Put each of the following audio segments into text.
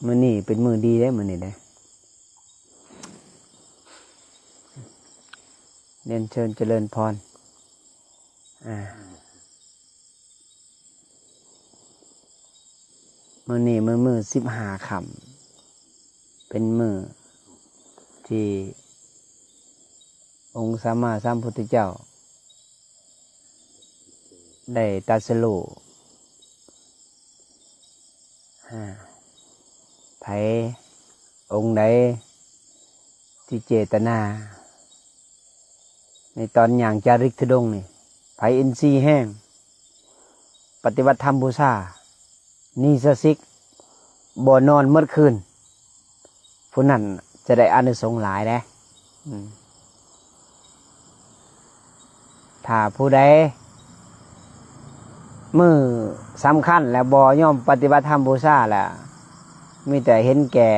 ມື້ນີ້ເປັນມື້ດີເດ້ ມື້ນີ້ເດ້ ຮຽນເຊີນຈະເລີນພອນ. ອ່າ ມື້ນີ້ແມ່ນມື້ສິບຫ້າຄ່ຳ ເປັນມື້ທີ່ອົງສຳມາສຳພຸດທະເຈົ້າ ໄດ້ຕັດສະຮູ້. ອາ ໃຜອົງໃດທີ່ເຈດຕະນາໃນຕອນຍ່າງຈາລິກທຸດົງນີ້ ໃຜອິນຊີແຮງ ປະຕິບັດທຳບູຊາ ນີສະສິກ ບໍ່ນອນໝົດຄືນ ຜູ້ນັ້ນຈະໄດ້ອານິສົງຫຼາຍເດ້. ອືມ ຖ້າຜູ້ໃດມື້ສຳຄັນແລ້ວບໍ່ຍອມປະຕິບັດທຳບູຊາ ແລ້ວມີແຕ່ເຫັນແກ່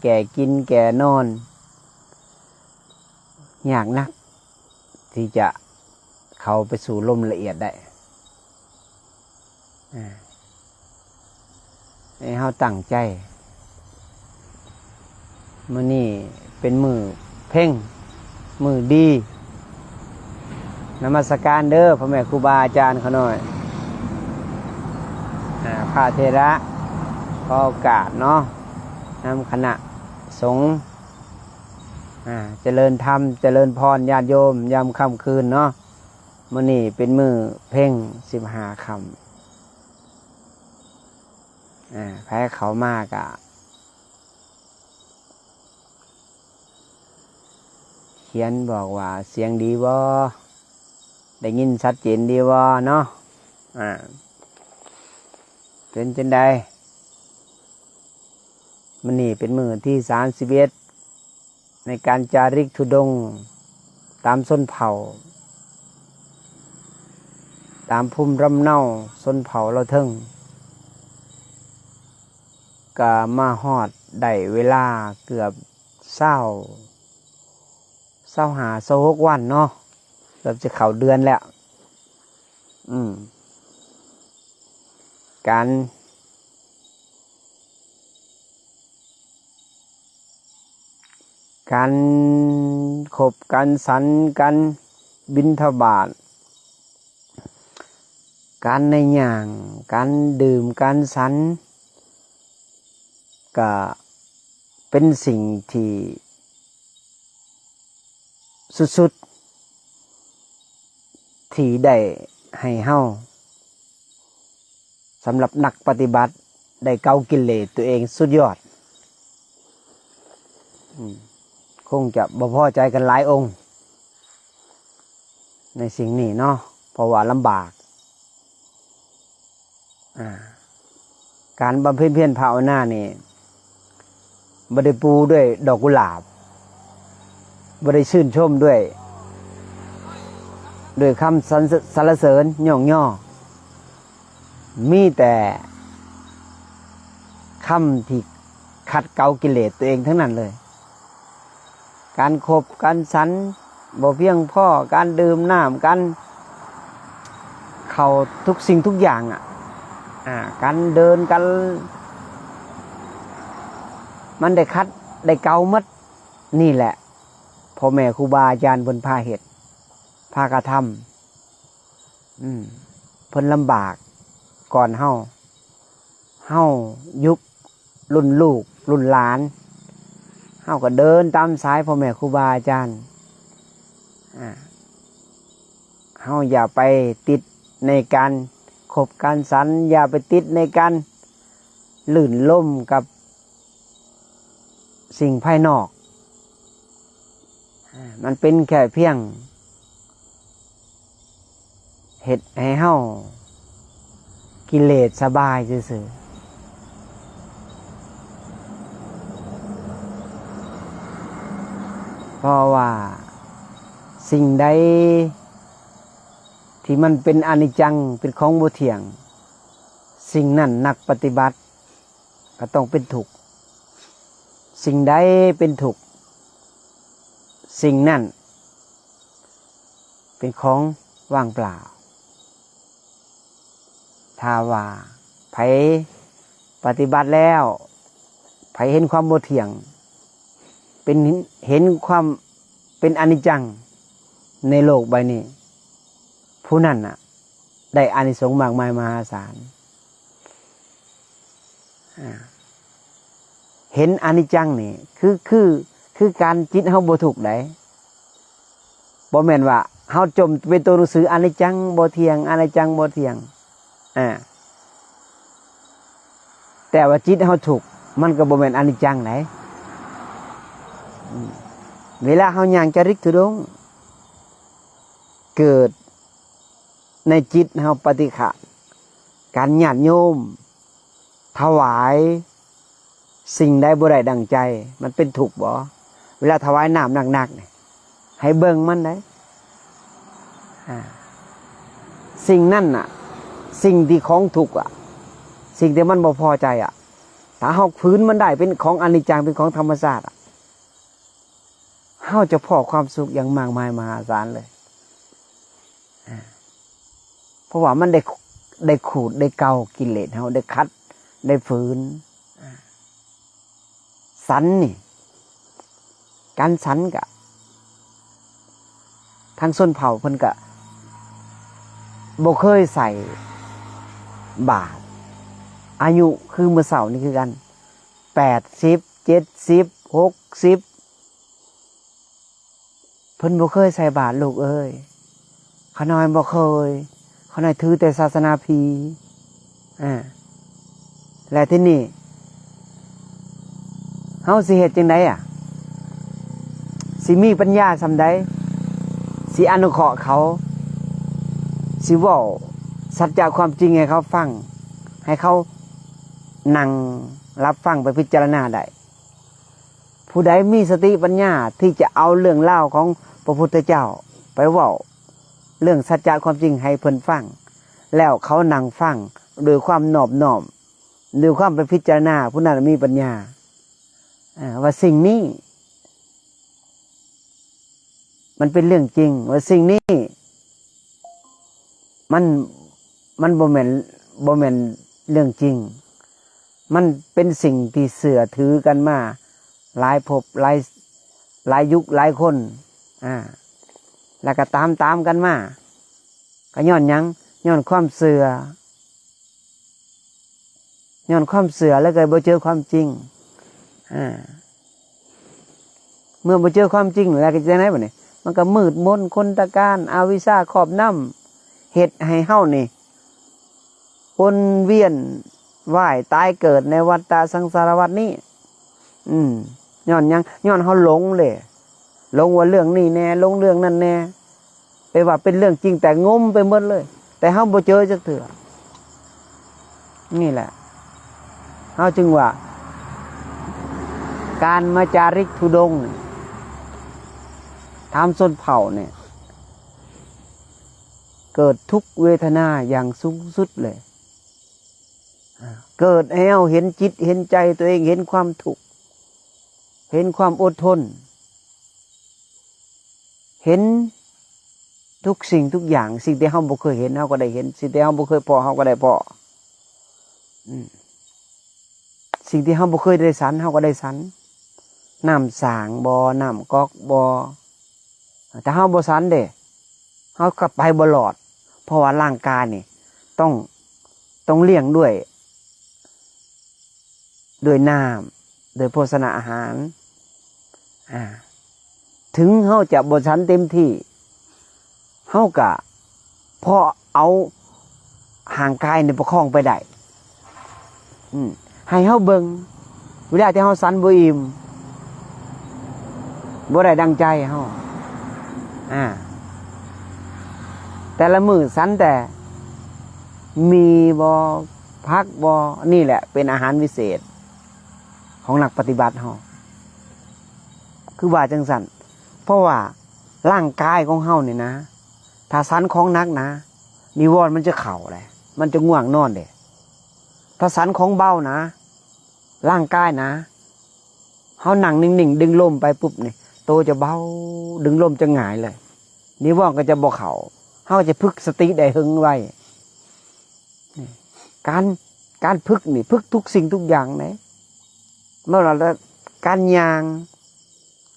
ແກ່ກິນແກ່ນອນ ຍາກນັກທີ່ຈະເຂົ້າໄປສູ່ລົມລະອຽດໄດ້. ອາ ໃຫ້ເຮົາຕັ້ງໃຈ ມື້ນີ້ເປັນມື້ເພັງ ມື້ດີ. ນະມັດສະການເດີ ພໍ່ແມ່ຄູບາອາຈານຂ້ານ້ອຍ ອາ ພະເຖລະ ຂໍໂອກາດເນາະ ນຳຄະນະສົງ ອາ ຈະເລີນທຳ ຈະເລີນພອນ ຍາດໂຍມ ຍາມຄ່ຳຄືນເນາະ. ມື້ນີ້ເປັນມື້ເພັງສິບຫ້າຄ່ຳ ອາ ໃຜເຂົ້າມາກະຂຽນບອກວ່າສຽງດີບໍ່ ໄດ້ຍິນຊັດເຈນດີບໍ່ເນາະ. ອາ ເປັນຈັ່ງໃດ? ມື້ນີ້ເປັນມື້ທີສາມສິບເອັດ ໃນການຈາລິກທຸດົງຕາມຊົນເຜົ່າ ຕາມພູມລຳເນົາຊົນເຜົ່າລາວເທິງ ກະມາຮອດໄດ້ເວລາເກືອບຊາວ ຊາວຫ້າ ຊາວຫົກວັນເນາະ ເກືອບຈະເຂົ້າເດືອນແລ້ວ. ອືມ ການ ການຄົບ ການສັນ ການບິນທະບາດ ການໄດ້ຍ່າງ ການດື່ມ ການສັນ ກະເປັນສິ່ງທີ່ສຸດໆ ທີ່ໄດ້ໃຫ້ເຮົາ ສຳລັບນັກປະຕິບັດໄດ້ເກົາກິເລດຕົວເອງສຸດຍອດ. ອືມ ຄົງຈະບໍ່ພໍໃຈກັນຫຼາຍອົງໃນສິ່ງນີ້ເນາະ ເພາະວ່າລຳບາກ. ອາ ການບຳເພັນພຽນພາວະນານີ້ ບໍ່ໄດ້ປູດ້ວຍດອກກຸຫຼາບ ບໍ່ໄດ້ຊື່ນຊົມດ້ວຍ ດ້ວຍຄຳສັນ ສັນລະເສີນຍ້ອງຍໍ ມີແຕ່ຄຳທີ່ຂັດເກົາກິເລດຕົວເອງທັງນັ້ນເລີຍ. ການຄົບ ການສັນບໍ່ພຽງພໍ ການດື່ມນ້ຳ ການເຂົ້າທຸກສິ່ງທຸກຢ່າງ ອາ ການເດີນ ການ ມັນໄດ້ຂັດໄດ້ເກົາໝົດ. ນີ້ແຫຼະ ພໍ່ແມ່ຄູບາອາຈານເພິ່ນພາເຮັດ ພາກະທຳ ອືມ ເພິ່ນລຳບາກກ່ອນເຮົາ ເຮົາຍຸກລຸ້ນລູກລຸ້ນຫຼານ ເຮົາກໍເດີນຕາມສາຍພໍ່ແມ່ຄູບາອາຈານ. ອາ ເຮົາຢ່າໄປຕິດໃນການຄົບການສັນ ຢ່າໄປຕິດໃນການລື່ນລົມກັບ ສິ່ງພາຍນອກ ມັນເປັນແຄ່ພຽງເຮັດໃຫ້ເຮົາກິເລດສະບາຍຊື່ໆ. ເພາະວ່າສິ່ງໃດທີ່ມັນເປັນອະນິດຈັງ ເປັນຂອງບໍ່ທ່ຽງ ສິ່ງນັ້ນນັກປະຕິບັດ ກໍຕ້ອງເປັນທຸກ. ສິ່ງໃດເປັນທຸກ ສິ່ງນັ້ນເປັນຂອງວ່າງເປົ່າ. ຖ້າວ່າໃຜປະຕິບັດແລ້ວ ໃຜເຫັນຄວາມບໍ່ທ່ຽງ ເປັນ ເຫັນຄວາມເປັນອະນິດຈັງໃນໂລກໃບນີ້ ຜູ້ນັ້ນນະ ໄດ້ອານິສົງມາກມາຍມະຫາສານ. ອາ ເຫັນອະນິດຈັງນີ້ ຄື ຄື ຄືການຈິດເຮົາບໍ່ທຸກໃດ. ບໍ່ແມ່ນວ່າເຮົາຈົ່ມເປັນຕົວໜັງສື ອະນິດຈັງບໍ່ທ່ຽງ ອະນິດຈັງບໍ່ທ່ຽງ ອາ ແຕ່ວ່າຈິດເຮົາທຸກ ມັນກໍບໍ່ແມ່ນອະນິດຈັງໃດ. ອາ ເວລາເຮົາຍ່າງຈາລິກທຸດົງ ເກີດໃນຈິດເຮົາປະຕິກະ ການຍາດໂຍມຖວາຍ ສິ່ງໃດບໍ່ໄດ້ດັ່ງໃຈ ມັນເປັນທຸກບໍ່? ເວລາຖວາຍນ້ຳໜັກໆນີ້ ໃຫ້ເບິ່ງມັນໄດ໋ ອາ ສິ່ງນັ້ນນະ ສິ່ງທີ່ຂອງທຸກອະ ສິ່ງທີ່ມັນບໍ່ພໍໃຈອະ ຖ້າເຮົາຝືນມັນໄດ້ ເປັນຂອງອະນິດຈັງ ເປັນຂອງທຳມະຊາດອະ ເຮົາຈະພໍ້ຄວາມສຸກຢ່າງມາກມາຍມະຫາສານເລີຍ ອາ ເພາະວ່າມັນໄດ້ ໄດ້ຂູດໄດ້ເກົາກິເລດເຮົາ ໄດ້ຂັດໄດ້ຝືນ ອາ ສັນນີ້ ການສັນກະ ທາງຊົນເຜົ່າເພິ່ນກະບໍ່ເຄີຍໃສ່ບາດ ອາຍຸຄືມື້ເຊົ້ານີ້ຄືກັນ ແປດສິບ ເຈັດສິບ ຫົກສິບ ເພິ່ນບໍ່ເຄີຍໃສ່ບາດລູກເອີຍ ຂະນ້ອຍບໍ່ເຄີຍ ຂະນ້ອຍຖືແຕ່ສາສະໜາຜີ ອາ ແລະ ທີນີ້ເຮົາຊິເຮັດຈັ່ງໃດອະ? ຊິມີປັນຍາສ່ຳໃດ ຊິອະນຸເຄາະເຂົາ ຊິເວົ້າສັດຈະຄວາມຈິງໃຫ້ເຂົາຟັງ ໃຫ້ເຂົານັ່ງຮັບຟັງໄປພິຈາລະນາໄດ້? ຜູ້ໃດມີສະຕິປັນຍາທີ່ຈະເອົາເລື່ອງລາວຂອງພະພຸດທະເຈົ້າໄປເວົ້າເລື່ອງສັດຈະຄວາມຈິງໃຫ້ເພິ່ນຟັງ ແລ້ວເຂົານັ່ງຟັງດ້ວຍຄວາມນອບນ້ອມ ດ້ວຍຄວາມໄປພິຈາລະນາ ຜູ້ນັ້ນມີປັນຍາ ເອີ ວ່າສິ່ງນີ້ ມັນເປັນເລື່ອງຈິງ ວ່າສິ່ງນີ້ມັນ ມັນບໍ່ແມ່ນ ບໍ່ແມ່ນເລື່ອງຈິງ ມັນເປັນສິ່ງທີ່ເຊື່ອຖືກັນມາຫຼາຍພົບ ຫຼາຍ ຫຼາຍຍຸກ ຫຼາຍຄົນ ອາ ແລ້ວກໍຕາມ ຕາມກັນມາ ກໍຍ້ອນຫຍັງ? ຍ້ອນຄວາມເຊື່ອ ຍ້ອນຄວາມເຊື່ອແລ້ວກໍບໍ່ເຈີຄວາມຈິງ ອາ ເມື່ອບໍ່ເຈີຄວາມຈິງແລ້ວກໍຈັ່ງໃດບັດນີ້? ມັນກໍມືດມົນ ຄົນຕະການ ອະວິຊາຄອບນຳ ເຮັດໃຫ້ເຮົານີ້ວົນວຽນວ່າຍຕາຍເກີດໃນວັດຕະສັງສາລະວັດນີ້. ອືມ ຍ້ອນຫຍັງ? ຍ້ອນເຮົາຫຼົງເດ້ ຫຼົງວ່າເລື່ອງນີ້ແດ່ ຫຼົງເລື່ອງນັ້ນແດ່ ໄປວ່າເປັນເລື່ອງຈິງ ແຕ່ງົມໄປໝົດເລີຍ ແຕ່ເຮົາບໍ່ເຈີຈັກເທື່ອ. ນີ້ແຫຼະ ເຮົາຈຶ່ງວ່າ ການມາຈາລິກທຸດົງນີ້ ຖາມຊົນເຜົ່ານີ້ ເກີດທຸກເວທະນາຢ່າງສູງສຸດເລີຍ. ເກີດໃຫ້ເຮົາເຫັນຈິດເຫັນໃຈຕົວເອງ ເຫັນຄວາມທຸກ ເຫັນຄວາມອົດທົນ ເຫັນທຸກສິ່ງທຸກຢ່າງ. ສິ່ງທີ່ເຮົາບໍ່ເຄີຍເຫັນ ເຮົາກໍໄດ້ເຫັນ, ສິ່ງທີ່ເຮົາບໍ່ເຄີຍພໍ້ ເຮົາກໍໄດ້ພໍ້. ອືມ ສິ່ງທີ່ເຮົາບໍ່ເຄີຍໄດ້ສັນ ເຮົາກໍໄດ້ສັນ. ນ້ຳສ້າງບໍ່ ນ້ຳກອກບໍ່ ຖ້າເຮົາບໍ່ສັນເດ້ ເຮົາກໍໄປບໍ່ລອດ. ເພາະວ່າຮ່າງກາຍນີ້ຕ້ອງ ຕ້ອງລ້ຽງດ້ວຍ ດ້ວຍນ້ຳ ດ້ວຍໂພຊະນາອາຫານ. ອາ ເຖິງເຮົາຈະບໍ່ສັນເຕັມທີ່ ເຮົາກະພໍ້ເອົາຮ່າງກາຍນີ້ປະຄອງໄປໄດ້. ອືມ ໃຫ້ເຮົາເບິ່ງ ເວລາທີ່ເຮົາສັນບໍ່ອີ່ມ ບໍ່ໄດ້ດັ່ງໃຈເຮົາ ອາ ແຕ່ລະມື້ສັນແຕ່ໝີ່ບໍ່ ຜັກບໍ່ ນີ້ແຫຼະເປັນອາຫານວິເສດຂອງນັກປະຕິບັດເຮົາ ຄືວ່າຈັ່ງຊັ້ນ. ເພາະວ່າຮ່າງກາຍຂອງເຮົານີ້ນະ ຖ້າສັນຂອງໜັກນະ ນິວອນມັນຈະເຂົ້າເດ້ ມັນຈະງ່ວງນອນເດ້. ຖ້າສັນຂອງເບົານະ ຮ່າງກາຍນະ ເຮົານັ່ງນິ່ງໆ ດຶງລົມໄປປຸບນີ້ ໂຕຈະເບົາ ດຶງລົມຈະງ່າຍເລີຍ ນິວອນກໍຈະບໍ່ເຂົ້າ ເຮົາຈະຝຶກສະຕິໄດ້ເຫິງໄວ. ນີ້ ການ ການຝຶກນີ້ ຝຶກທຸກສິ່ງທຸກຢ່າງເດ້. ເມື່ອເວລາການຍ່າງ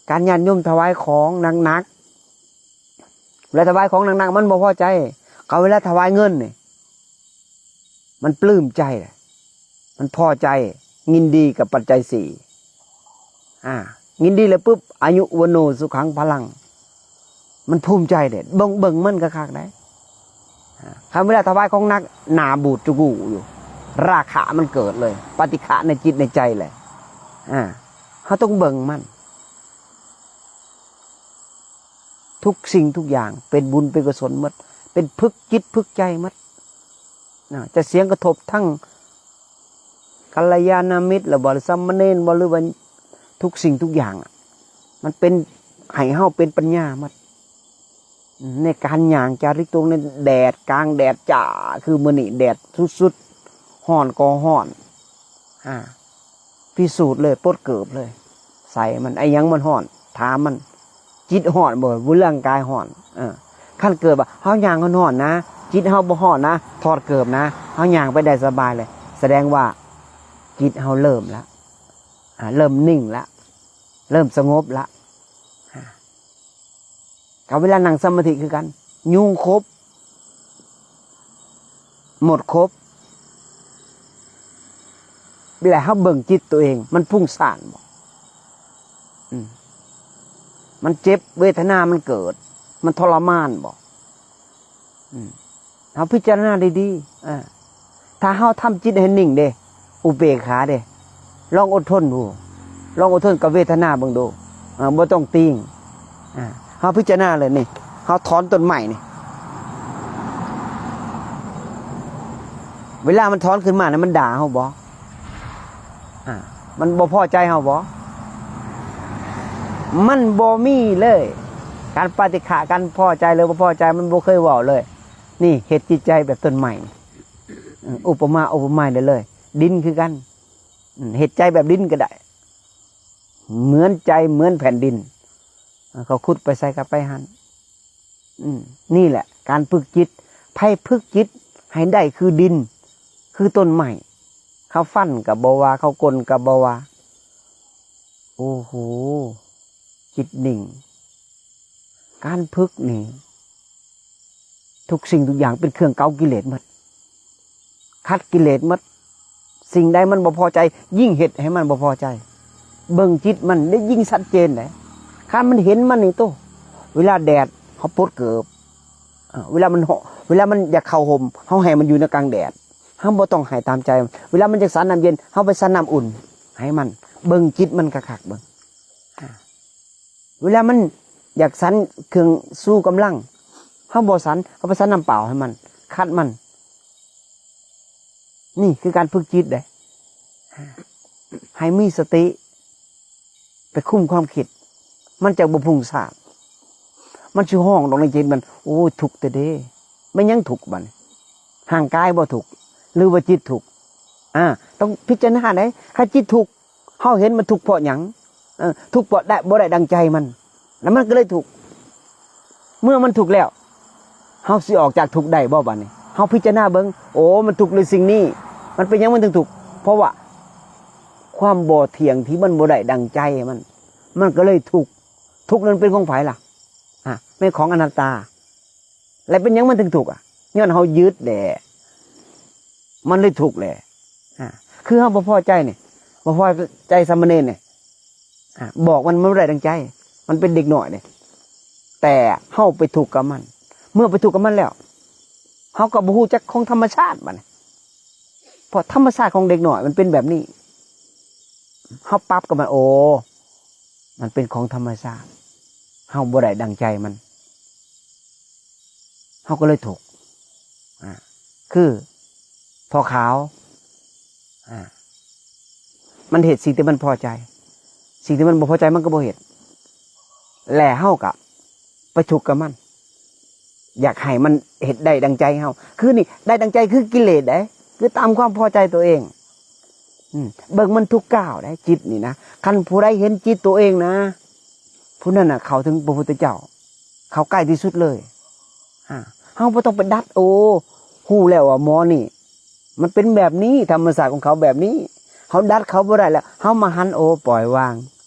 ການຍາດໂຍມຖວາຍຂອງໜັກໆ ເວລາຖວາຍຂອງໜັກໆ ມັນບໍ່ພໍໃຈ ເຂົາເວລາຖວາຍເງິນນີ້ ມັນປຶ້ມໃຈ ມັນພໍໃຈ ຍິນດີກັບປັດໄຈສີ່ ອາ ຍິນດີແລ້ວປຶບ ອາຍຸ ວັນໂນ ສຸຂັງ ພະລັງ ມັນພູມໃຈເດ້ ເບິ່ງ ເບິ່ງມັນຄັກໆ ໄດ໋ ອາ ຄັນເວລາຖວາຍຂອງໜັກ ໜ້າບູດຈຸກູຢູ່ ລາຄະມັນເກີດເລີຍ ປະຕິຄະໃນຈິດໃນໃຈແຫຼະ ອາ ເຮົາຕ້ອງເບິ່ງມັນ ທຸກສິ່ງທຸກຢ່າງເປັນບຸນເປັນກຸສົນໝົດ ເປັນຝຶກຈິດຝຶກໃຈໝົດ ນະ ຈະສຽງກະທົບທັງກັນລະຍານະມິດລະບໍ ຫຼືສາມະເນນບໍ ຫຼືວ່າທຸກສິ່ງທຸກຢ່າງ ມັນເປັນ ໃຫ້ເຮົາເປັນປັນຍາໝົດ ໃນການຍ່າງຈາລິກຕົງໃນແດດ ກາງແດດຈ້າ ຄືມື້ນີ້ແດດສຸດໆ ຮ້ອນກໍຮ້ອນ ອາ ພິສູດເລີຍ ປົດເກີບເລີຍ ໃສ່ມັນ ໄອ້ຫຍັງມັນຮ້ອນ ຖາມມັນ ຈິດຮ້ອນບໍ່? ບໍ່ ຮ່າງກາຍຮ້ອນ ເອີ ຄັນເກີດວ່າເຮົາຍ່າງຮ້ອນໆນະ ຈິດເຮົາບໍ່ຮ້ອນນະ ຖອດເກີບນະ ເຮົາຍ່າງໄປໄດ້ສະບາຍເລີຍ ສະແດງວ່າຈິດເຮົາເລີ່ມລະ ອາ ເລີ່ມນິ່ງລະ ເລີ່ມສະຫງົບລະ ອາ ກັບເວລານັ່ງສະມາທິຄືກັນ ຍຸງຂົບ ມົດຂົບ ແລະເຮົາເບິ່ງຈິດໂຕເອງ ມັນຟຸ້ງສ້ານບໍ່? ອືມ ມັນເຈັບ ເວທະນາມັນເກີດ ມັນທໍລະມານບໍ່? ອືມ ເຮົາພິຈາລະນາດີໆ ເອີ ຖ້າເຮົາທຳຈິດໃຫ້ນິ່ງເດ້ ອຸເບກຂາເດ້ ລອງອົດທົນດູ ລອງອົດທົນກັບເວທະນາເບິ່ງດູ ເອີ ບໍ່ຕ້ອງຕີງ ເອີ ເຮົາພິຈາລະນາເລີຍນີ້ ເຮົາຖອນຕົ້ນໄມ້ນີ້ ເວລາມັນຖອນຂຶ້ນມານີ້ ມັນດ່າເຮົາບໍ່? ອາ ມັນບໍ່ພໍໃຈເຮົາບໍ່? ມັນບໍ່ມີເລີຍ ການປະຕິຄະ ການພໍໃຈ ຫຼືບໍ່ພໍໃຈ ມັນບໍ່ເຄີຍເວົ້າເລີຍ. ນີ້ເຮັດຈິດໃຈແບບຕົ້ນໄມ້ ອາ ອຸປະມາອຸປະໄມໄດ້ເລີຍ ດິນຄືກັນ ອາ ເຮັດໃຈແບບດິນກໍໄດ້ ເໝືອນໃຈເໝືອນແຜ່ນດິນ ອາ ເຂົາຂຸດໄປໃສກໍໄປຫັ້ນ ອືມ ນີ້ແຫຼະການຝຶກຈິດ ໃຜຝຶກຈິດໃຫ້ໄດ້ຄືດິນ ຄືຕົ້ນໄມ້ ເຂົາຟັນກໍບໍ່ວ່າ ເຂົາກົນກໍບໍ່ວ່າ ໂອ້ໂຫ ຈິດນິ່ງ ການຝຶກນີ້ ທຸກສິ່ງທຸກຢ່າງເປັນເຄື່ອງເກົາກິເລດໝົດ ຂັດກິເລດໝົດ ສິ່ງໃດມັນບໍ່ພໍໃຈ ຍິ່ງເຮັດໃຫ້ມັນບໍ່ພໍໃຈ ເບິ່ງຈິດມັນໄດ້ຍິ່ງຊັດເຈນເດ້ ຄັນມັນເຫັນມັນນີ້ໂຕ ເວລາແດດເຮົາປົດເກີບ ເອີ ເວລາມັນ ເວລາມັນຢາກເຂົ້າຮົ່ມ ເຮົາໃຫ້ມັນຢູ່ໃນກາງແດດ ເຮົາບໍ່ຕ້ອງໃຫ້ຕາມໃຈ ເວລາມັນຢາກສັນນ້ຳເຢັນ ເຮົາໄປສັນນ້ຳອຸ່ນໃຫ້ມັນ ເບິ່ງຈິດມັນຄັກໆເບິ່ງ ອາ ເວລາມັນຢາກສັນເຄື່ອງຊູກຳລັງ ເຮົາບໍ່ສັນ ເຮົາໄປສັນນ້ຳເປົ່າໃຫ້ມັນ ຂັດມັນ ນີ້ຄືການຝຶກຈິດເດ້ ໃຫ້ມີສະຕິ ໄປຄຸມຄວາມຄິດ ມັນຈະບໍ່ຟຸ້ງສ້ານ ມັນຊິຮ້ອງດອກໃນຈິດມັນ ໂອ້ຍ ທຸກແທ້ເດ້ ແມ່ນຫຍັງທຸກບັດນີ້ ຮ່າງກາຍບໍ່ທຸກ ຫຼືວ່າຈິດທຸກ ອາ ຕ້ອງພິຈາລະນາເດ້ ຄັນຈິດທຸກ ເຮົາເຫັນມັນທຸກເພາະຫຍັງ? ເອີ ທຸກເພາະໄດ້ ບໍ່ໄດ້ດັ່ງໃຈມັນ ແລ້ວມັນກໍເລີຍທຸກ ເມື່ອມັນທຸກແລ້ວ ເຮົາຊິອອກຈາກທຸກໄດ້ບໍ່ບາດນີ້? ເຮົາພິຈາລະນາເບິ່ງ ໂອ້ ມັນທຸກດ້ວຍສິ່ງນີ້ ມັນເປັນຫຍັງມັນເຖິງທຸກ? ເພາະວ່າຄວາມບໍ່ທ່ຽງທີ່ມັນບໍ່ໄດ້ດັ່ງໃຈມັນ ມັນກໍເລີຍທຸກ ທຸກນັ້ນເປັນຂອງໃຜລະ? ອາ ແມ່ນຂອງອະນັດຕາ ແລະເປັນຫຍັງມັນເຖິງທຸກອະ? ຍ້ອນເຮົາຍຶດແຫຼະ ມັນເລີຍທຸກແຫຼະ ອາ ຄືເຮົາບໍ່ພໍໃຈນີ້ ບໍ່ພໍໃຈສາມະເນນນີ້ ອາ ບອກມັນ ມັນບໍ່ໄດ້ດັ່ງໃຈ ມັນເປັນເດັກນ້ອຍເດ້ ແຕ່ເຮົາໄປທຸກກັບມັນ ເມື່ອໄປທຸກກັບມັນແລ້ວ ເຮົາກໍບໍ່ຮູ້ຈັກຂອງທຳມະຊາດບັດນີ້ ເພາະທຳມະຊາດຂອງເດັກນ້ອຍມັນເປັນແບບນີ້ ເຮົາປັບກັບມັນ ໂອ້ ມັນເປັນຂອງທຳມະຊາດ ເຮົາບໍ່ໄດ້ດັ່ງໃຈມັນ ເຮົາກໍເລີຍທຸກ ອາ ຄືພໍ່ຂາວ ອາ ມັນເຮັດສິ່ງທີ່ມັນພໍໃຈ ສິ່ງທີ່ມັນບໍ່ພໍໃຈມັນກໍບໍ່ເຮັດ ແລະເຮົາກໍໄປທຸກກັບມັນ ຢາກໃຫ້ມັນເຮັດໄດ້ດັ່ງໃຈເຮົາ ຄືນີ້ໄດ້ດັ່ງໃຈຄືກິເລດເດ້ ຄືຕາມຄວາມພໍໃຈຕົວເອງ ອືມ ເບິ່ງມັນທຸກກ້າວໄດ໋ ຈິດນີ້ນະ ຄັນຜູ້ໃດເຫັນຈິດຕົວເອງນະ ຜູ້ນັ້ນນະເຂົ້າເຖິງພະພຸດທະເຈົ້າ ເຂົ້າໃກ້ທີ່ສຸດເລີຍ ອາ ເຮົາບໍ່ຕ້ອງໄປດັດ ໂອ້ ຮູ້ແລ້ວວ່າໝໍນີ້ ມັນເປັນແບບນີ້ ທຳມະຊາດຂອງເຂົາແບບນີ້ ເຮົາດັດເຂົາບໍ່ໄດ້ແລ້ວ ເຮົາມະຫັນ ໂອ້ ປ່ອຍວາງ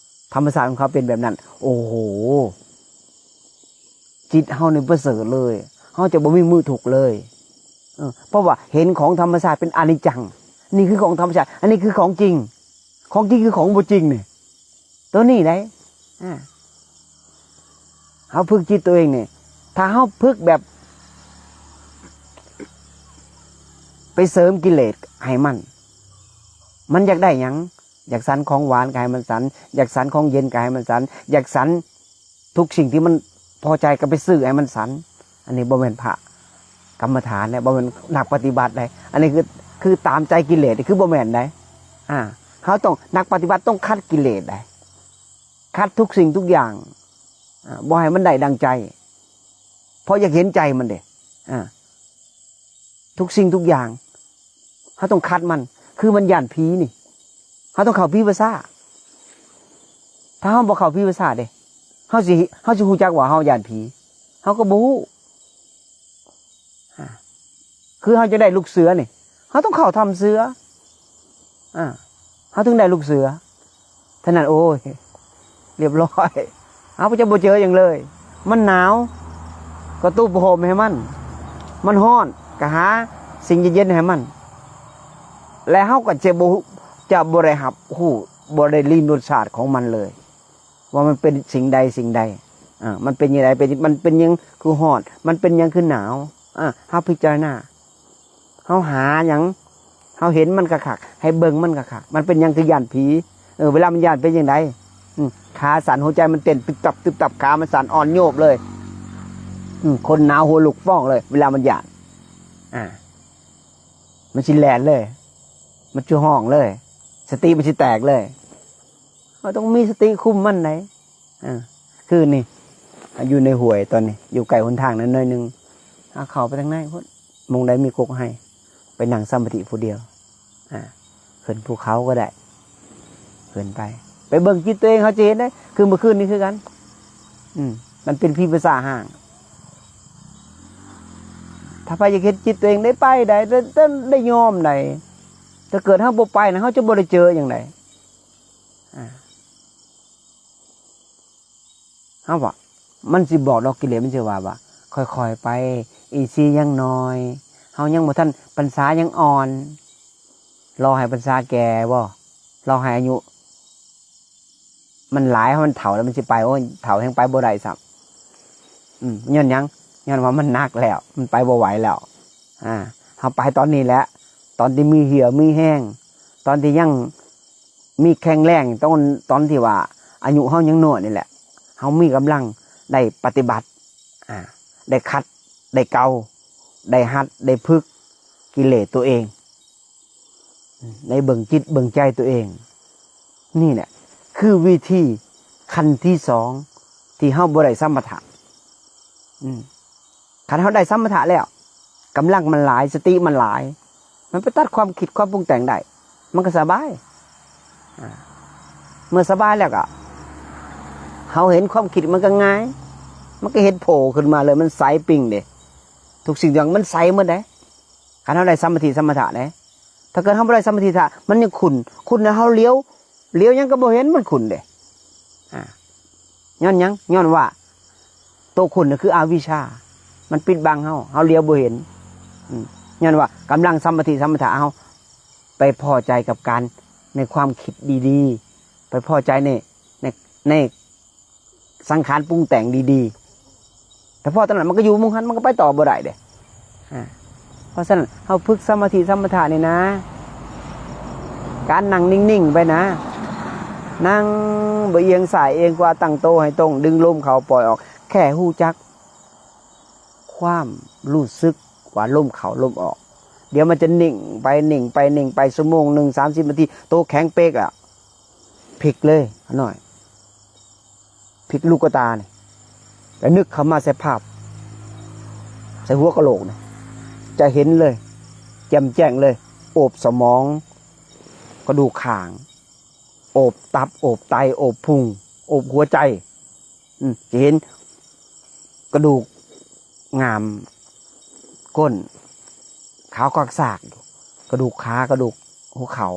ທຳມະຊາດຂອງເຂົາເປັນແບບນັ້ນ. ໂອ້ໂຫ ຈິດເຮົານີ້ປະເສີດເລີຍ ເຮົາຈະບໍ່ມີມື້ທຸກເລີຍ. ເອີ ເພາະວ່າເຫັນຂອງທຳມະຊາດເປັນອະນິດຈັງ. ນີ້ຄືຂອງທຳມະຊາດ ອັນນີ້ຄືຂອງຈິງ. ຂອງຈິງຄືຂອງບໍ່ຈິງນີ້ ໂຕນີ້ໄດ໋. ອາ ເຮົາຝຶກຈິດໂຕເອງນີ້ ຖ້າເຮົາຝຶກແບບໄປເສີມກິເລດໃຫ້ມັນ ມັນຢາກໄດ້ຫຍັງ? ຢາກສັນຂອງຫວານກໍໃຫ້ມັນສັນ, ຢາກສັນຂອງເຢັນກໍໃຫ້ມັນສັນ, ຢາກສັນທຸກສິ່ງທີ່ມັນພໍໃຈກໍໄປຊື້ໃຫ້ມັນສັນ. ອັນນີ້ບໍ່ແມ່ນພະກຳມະຖານເດ້, ບໍ່ແມ່ນນັກປະຕິບັດເດ້. ອັນນີ້ຄື ຄືຕາມໃຈກິເລດ, ຄືບໍ່ແມ່ນເດ້. ອາ ເຮົາຕ້ອງ ນັກປະຕິບັດຕ້ອງຂັດກິເລດເດ້, ຂັດທຸກສິ່ງທຸກຢ່າງ, ອາ ບໍ່ໃຫ້ມັນໄດ້ດັ່ງໃຈ, ເພາະຢາກເຫັນໃຈມັນເດ້. ອາ ທຸກສິ່ງທຸກຢ່າງ ເຮົາຕ້ອງຂັດມັນ. ຄືມັນຢ້ານຜີນີ້ ເຮົາຕ້ອງເຂົ້າຜີພາສາ. ຖ້າເຮົາບໍ່ເຂົ້າຜີພາສາເດ້ ເຮົາຊິ ເຮົາຊິຮູ້ຈັກວ່າເຮົາຢ້ານຜີ? ເຮົາກໍບໍ່ຮູ້. ອາ ຄືເຮົາຈະໄດ້ລູກເສືອນີ້ ເຮົາຕ້ອງເຂົ້າຖ້ຳເສືອ. ອາ ເຮົາເຖິງໄດ້ລູກເສືອ. ເທົ່ານັ້ນ ໂອ້ຍ ລຽບຮ້ອຍ, ເຮົາກໍຈະບໍ່ເຈີຫຍັງເລີຍ. ມັນໜາວ ກໍຕຸ້ມຜ້າຫົ່ມໃຫ້ມັນ, ມັນຮ້ອນ ກໍຫາສິ່ງເຢັນໆໃຫ້ມັນ, ແລະ ເຮົາກໍຈະບໍ່ ຈະບໍ່ໄດ້ຮັບຮູ້ ບໍ່ໄດ້ລິມລົດຊາດຂອງມັນເລີຍ ວ່າມັນເປັນສິ່ງໃດສິ່ງໃດ. ອາ ມັນເປັນຈັ່ງໃດ ເປັນ ມັນເປັນຫຍັງຄືຮ້ອນ, ມັນເປັນຫຍັງຄືໜາວ. ອາ ເຮົາພິຈາລະນາ ເຮົາຫາຫຍັງ ເຮົາເຫັນມັນຄັກໆ ໃຫ້ເບິ່ງມັນຄັກໆ ມັນເປັນຫຍັງຄືຢ້ານຜີ? ເອີ ເວລາມັນຢ້ານເປັນຈັ່ງໃດ? ອາ ຂາສັ່ນ ຫົວໃຈມັນເຕັ້ນຕຶບຕັບ ຕຶບຕັບ, ຂາມັນສັ່ນອ່ອນໂຍບເລີຍ. ອາ ຄົນໜາວຫົວລຸກຟອງເລີຍ ເວລາມັນຢ້ານ. ອາ ມັນຊິແລ່ນເລີຍ, ມັນຊິຮ້ອງເລີຍ, ສະຕິມັນຊິແຕກເລີຍ. ເຮົາຕ້ອງມີສະຕິຄຸມມັນໄດ໋. ອາ ຄືນີ້ ຢູ່ໃນຫ້ວຍຕອນນີ້ ຢູ່ໃກ້ຫົນທາງນັ້ນໜ້ອຍໜຶ່ງ, ເຮົາເຂົ້າໄປທາງໃນພຸ້ນ, ໝ່ອງໃດມີກົກໄຮ ໄປນັ່ງສະມາທິຜູ້ດຽວ. ອາ ຂຶ້ນພູເຂົາກໍໄດ້ ຂຶ້ນໄປ ໄປເບິ່ງຈິດຕົວເອງ ເຮົາຈະເຫັນເດ້. ຄືເມື່ອຄືນນີ້ຄືກັນ, ອືມ ມັນເປັນຜີພາສາຮ່າງ. ຖ້າໃຜຢາກເຫັນຈິດຕົວເອງໄດ້ໄປໄດ້ ໄດ້ ໄດ້ຍອມໄດ້, ຖ້າເກີດເຮົາບໍ່ໄປນະ ເຮົາຈະບໍ່ໄດ້ເຈີຫຍັງໃດ. ອາ ເຮົາວ່າ ມັນຊິບອກດອກ ກິເລດມັນຊິວ່າ ວ່າຄ່ອຍໆໄປ, ອິນຊີຍັງນ້ອຍ, ເຮົາຍັງບໍ່ທັນ ພັນສາຍັງອ່ອນ, ລໍໃຫ້ພັນສາແກ່ບໍ? ລໍໃຫ້ອາຍຸມັນຫຼາຍ ເຮົາມັນເຖົ້າແລ້ວມັນຊິໄປ? ໂອ້ຍ ເຖົ້າແຮ່ງໄປບໍ່ໄດ້ຊ້ຳ. ອືມ ຍ້ອນຫຍັງ? ຍ້ອນວ່າມັນໜັກແລ້ວ ມັນໄປບໍ່ໄຫວແລ້ວ. ອາ ເຮົາໄປຕອນນີ້ແຫຼະ ຕອນທີ່ມີເຫື່ອມີແຮງ, ຕອນທີ່ຍັງ ມີແຂງແຮງ ຕອນ ຕອນທີ່ວ່າອາຍຸເຮົາຍັງນ້ອຍນີ້ແຫຼະ ເຮົາມີກຳລັງໄດ້ປະຕິບັດ ອາ ໄດ້ຂັດ ໄດ້ເກົາ ໄດ້ຫັດ ໄດ້ຝຶກກິເລດຕົວເອງ ໄດ້ເບິ່ງຈິດເບິ່ງໃຈຕົວເອງ. ນີ້ແຫຼະຄືວິທີຂັ້ນທີສອງທີ່ເຮົາບໍ່ໄດ້ສະມະຖະ. ອືມ ຄັນເຮົາໄດ້ສະມະຖະແລ້ວ ກຳລັງມັນຫຼາຍ ສະຕິມັນຫຼາຍ ມັນໄປຕັດຄວາມຄິດຄວາມປຸງແຕ່ງໄດ້ ມັນກໍສະບາຍ. ອາ ເມື່ອສະບາຍແລ້ວກໍ ເຮົາເຫັນຄວາມຄິດມັນກໍງ່າຍ ມັນກໍເຫັນໂຜ່ຂຶ້ນມາເລີຍ ມັນໃສປິ່ງເດ້. ທຸກສິ່ງທຸກຢ່າງມັນໃສໝົດເດ້ ຄັນເຮົາໄດ້ສະມາທິສະມະຖະເດ້. ຖ້າເກີດເຮົາບໍ່ໄດ້ສະມາທິສະ ມັນຍັງຂຸ້ນ ຂຸ້ນແລ້ວເຮົາຫຼຽວ ຫຼຽວຫຍັງກໍບໍ່ເຫັນ ມັນຂຸ້ນເດ້. ອາ ຍ້ອນຫຍັງ? ຍ້ອນວ່າໂຕຂຸ້ນນະຄືອະວິຊາ ມັນປິດບັງເຮົາ ເຮົາຫຼຽວບໍ່ເຫັນ. ອືມ ຍ້ອນວ່າກຳລັງສະມາທິສະມະຖະເຮົາໄປພໍໃຈກັບການ ໃນຄວາມຄິດດີໆ ໄປພໍໃຈໃນ ໃນ ໃນ ສັງຂານປຸງແຕ່ງດີໆ ແຕ່ພໍຕອນນັ້ນມັນກໍຢູ່ໝ່ອງຫັ້ນ ມັນກໍໄປຕໍ່ບໍ່ໄດ້ເດ້. ອາ ເພາະສະນັ້ນເຮົາຝຶກສະມາທິສະມະຖະນີ້ນະ ການນັ່ງນິ່ງໆໄປນະ ນັ່ງບໍ່ອຽງຊ້າຍອຽງຂວາ ຕັ້ງໂຕໃຫ້ຕົງ ດຶງລົມເຂົ້າປ່ອຍອອກ ແຄ່ຮູ້ຈັກຄວາມຮູ້ສຶກວ່າລົມເຂົ້າລົມອອກ. ດຽວມັນຈະນິ່ງໄປນິ່ງໄປນິ່ງໄປ ຊົ່ວໂມງໜຶ່ງ ສາມສິບນາທີ ໂຕແຂງເປກແລ້ວ ພິກເລີຍ ນ້ອຍ ພິກລູກກະຕານີ້ ແລ້ວນຶກເຂົ້າມາໃສ່ພາບ ໃສ່ຫົວກະໂຫຼກນີ້ ຈະເຫັນເລີຍ ແຈ່ມແຈ້ງເລີຍ ໂອບສະໝອງ ກະດູກຂ້າງ ໂອບຕັບ ໂອບໄຕ ໂອບພຸງ ໂອບຫົວໃຈ. ອືມ ຈະເຫັນກະດູກງ່າມກົ້ນ ຂາວຄວັກຊາກຢູ່ ກະດູກຂາ ກະດູກຫົວເຂົ່າ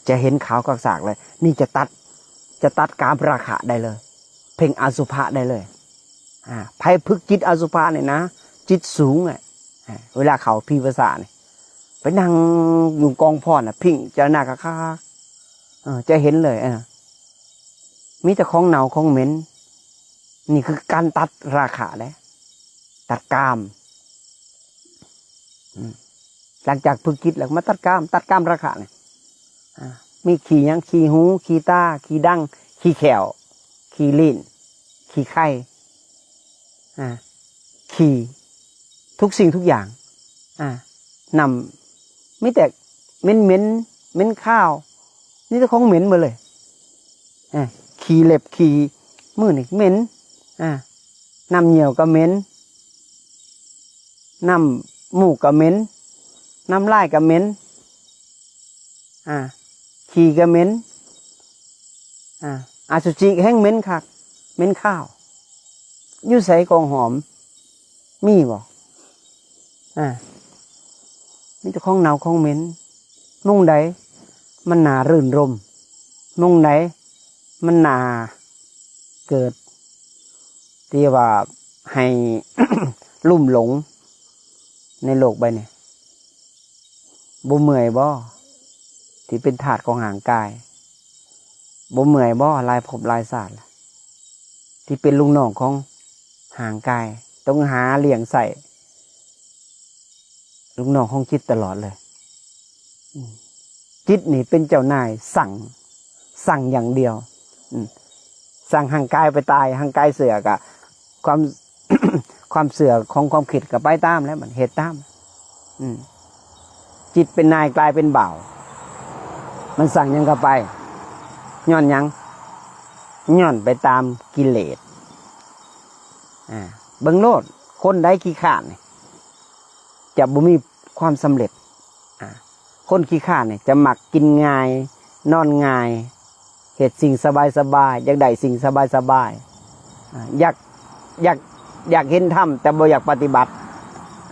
ຈະເຫັນຂາວກະຊາກເລີຍ. ນີ້ຈະຕັດ ຈະຕັດກາມລາຄະໄດ້ເລີຍ, ເພັ່ງອະສຸພະໄດ້ເລີຍ. ອາ ໃຜຝຶກຈິດອະສຸພະນີ້ນະ, ຈິດສູງແຫຼະ. ອາ ເວລາເຂົ້າວິປັດສະນານີ້ ໄປນັ່ງຢູ່ກອງພອນນະ, ພິງຈາລະນາຄັກໆ ເອີ ຈະເຫັນເລີຍ. ເອີ ມີແຕ່ຂອງເນົ່າຂອງເໝັນ. ນີ້ຄືການຕັດລາຄະເດ້, ຕັດກາມ. ອືມ ຫຼັງຈາກຝຶກຈິດແລ້ວ ມາຕັດກາມ, ຕັດກາມລາຄະນີ້. ອາ ມີຂີ້ຫຍັງ? ຂີ້ຫູ, ຂີ້ຕາ, ຂີ້ດັງ, ຂີ້ແຂ້ວ, ຂີ້ລີ້ນ, ຂີ້ໄຄ, ອາ ຂີ້ ທຸກສິ່ງທຸກຢ່າງ. ອາ ນ້ຳມີແຕ່ເໝັນໆ ເໝັນຄາວ, ມີແຕ່ຂອງເໝັນໝົດເລີຍ. ອາ ຂີ້ເລັບ ຂີ້ມືນີ້ເໝັນ. ອາ ນ້ຳຍ່ຽວກະເໝັນ, ນ້ຳມູກກະເໝັນ, ນ້ຳລາຍກະເໝັນ. ອາ ຂີ້ກະເໝັນ. ອາ ອະສຸຈິແຮ່ງເໝັນຄັກ ເໝັນຄາວ. ຢູ່ໃສກອງຫອມ? ມີບໍ່? ອາ ມີແຕ່ຂອງເນົ່າຂອງເໝັນ. ໝ່ອງໃດມັນໜ້າລື່ນລົມ, ໝ່ອງໃດມັນໜ້າເກີດ ທີ່ວ່າໃຫ້ ລຸ່ມຫຼົງໃນໂລກໃບນີ້. ບໍ່ເມື່ອຍບໍ່ ທີ່ເປັນທາດຂອງຮ່າງກາຍ? ບໍ່ເມື່ອຍບໍ່ ຫຼາຍພົບຫຼາຍຊາດລະ ທີ່ເປັນລູກນ້ອງຂອງຮ່າງກາຍ, ຕ້ອງຫາລ້ຽງໃຊ້ລູກນ້ອງຂອງຈິດຕະຫຼອດເລີຍ? ອືມ ຈິດນີ້ເປັນເຈົ້ານາຍ, ສັ່ງ, ສັ່ງຢ່າງດຽວ. ອືມ ສັ່ງຮ່າງກາຍໄປຕາຍ, ຮ່າງກາຍເຊື່ອກະ ຄວາມ ຄວາມເຊື່ອຂອງຄວາມຄິດກໍໄປຕາມແລ້ວ, ມັນເຮັດຕາມ. ອືມ ຈິດເປັນນາຍ ກາຍເປັນບ່າວ, ມັນສັ່ງຫຍັງກໍໄປ. ຍ້ອນຫຍັງ? ຍ້ອນໄປຕາມກິເລດ. ອາ ເບິ່ງໂລດ, ຄົນໃດຂີ້ຄ້ານນີ້ ຈະບໍ່ມີຄວາມສຳເລັດ. ອາ ຄົນຂີ້ຄ້ານນີ້ຈະມັກກິນງ່າຍ ນອນງ່າຍ, ເຮັດສິ່ງສະບາຍໆ, ຢາກໄດ້ສິ່ງສະບາຍໆ. ອາ ຢາກ ຢາກ ຢາກເຫັນທຳ ແຕ່ບໍ່ຢາກປະຕິບັດ.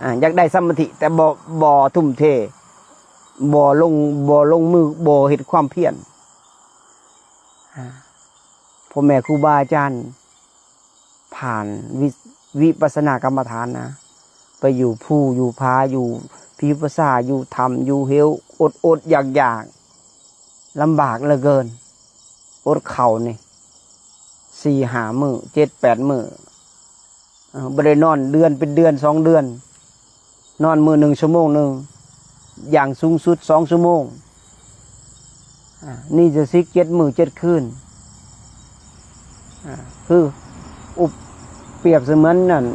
ອາ ຢາກໄດ້ສະມາທິ ແຕ່ບໍ່ ບໍ່ທຸ່ມເທ, ບໍ່ລົງ ບໍ່ລົງມື, ບໍ່ເຮັດຄວາມພຽນ. ອາ ພໍ່ແມ່ຄູບາອາຈານ ຜ່ານວິ ວິປັດສະນາກຳມະຖານນະ, ໄປຢູ່ພູຢູ່ຜາ, ຢູ່ຜີປ່າຊ້າ, ຢູ່ຖ້ຳຢູ່ເຫວ, ອົດໆ ຢາກໆ ລຳບາກເຫຼືອເກີນ. ອົດເຂົ້ານີ້ສີ່ຫ້າມື້ ເຈັດແປດມື້, ເອີ ບໍ່ໄດ້ນອນເດືອນເປັນເດືອນສອງເດືອນ. ນອນມື້ໜຶ່ງຊົ່ວໂມງໜຶ່ງ, ຢ່າງສູງສຸດສອງຊົ່ວໂມງ. ອາ ນີ້ຈະສິກເຈັດມື້ເຈັດຄືນ. ອາ ຄືອຸບ ປຽບສະເໝືອນນັ້ນ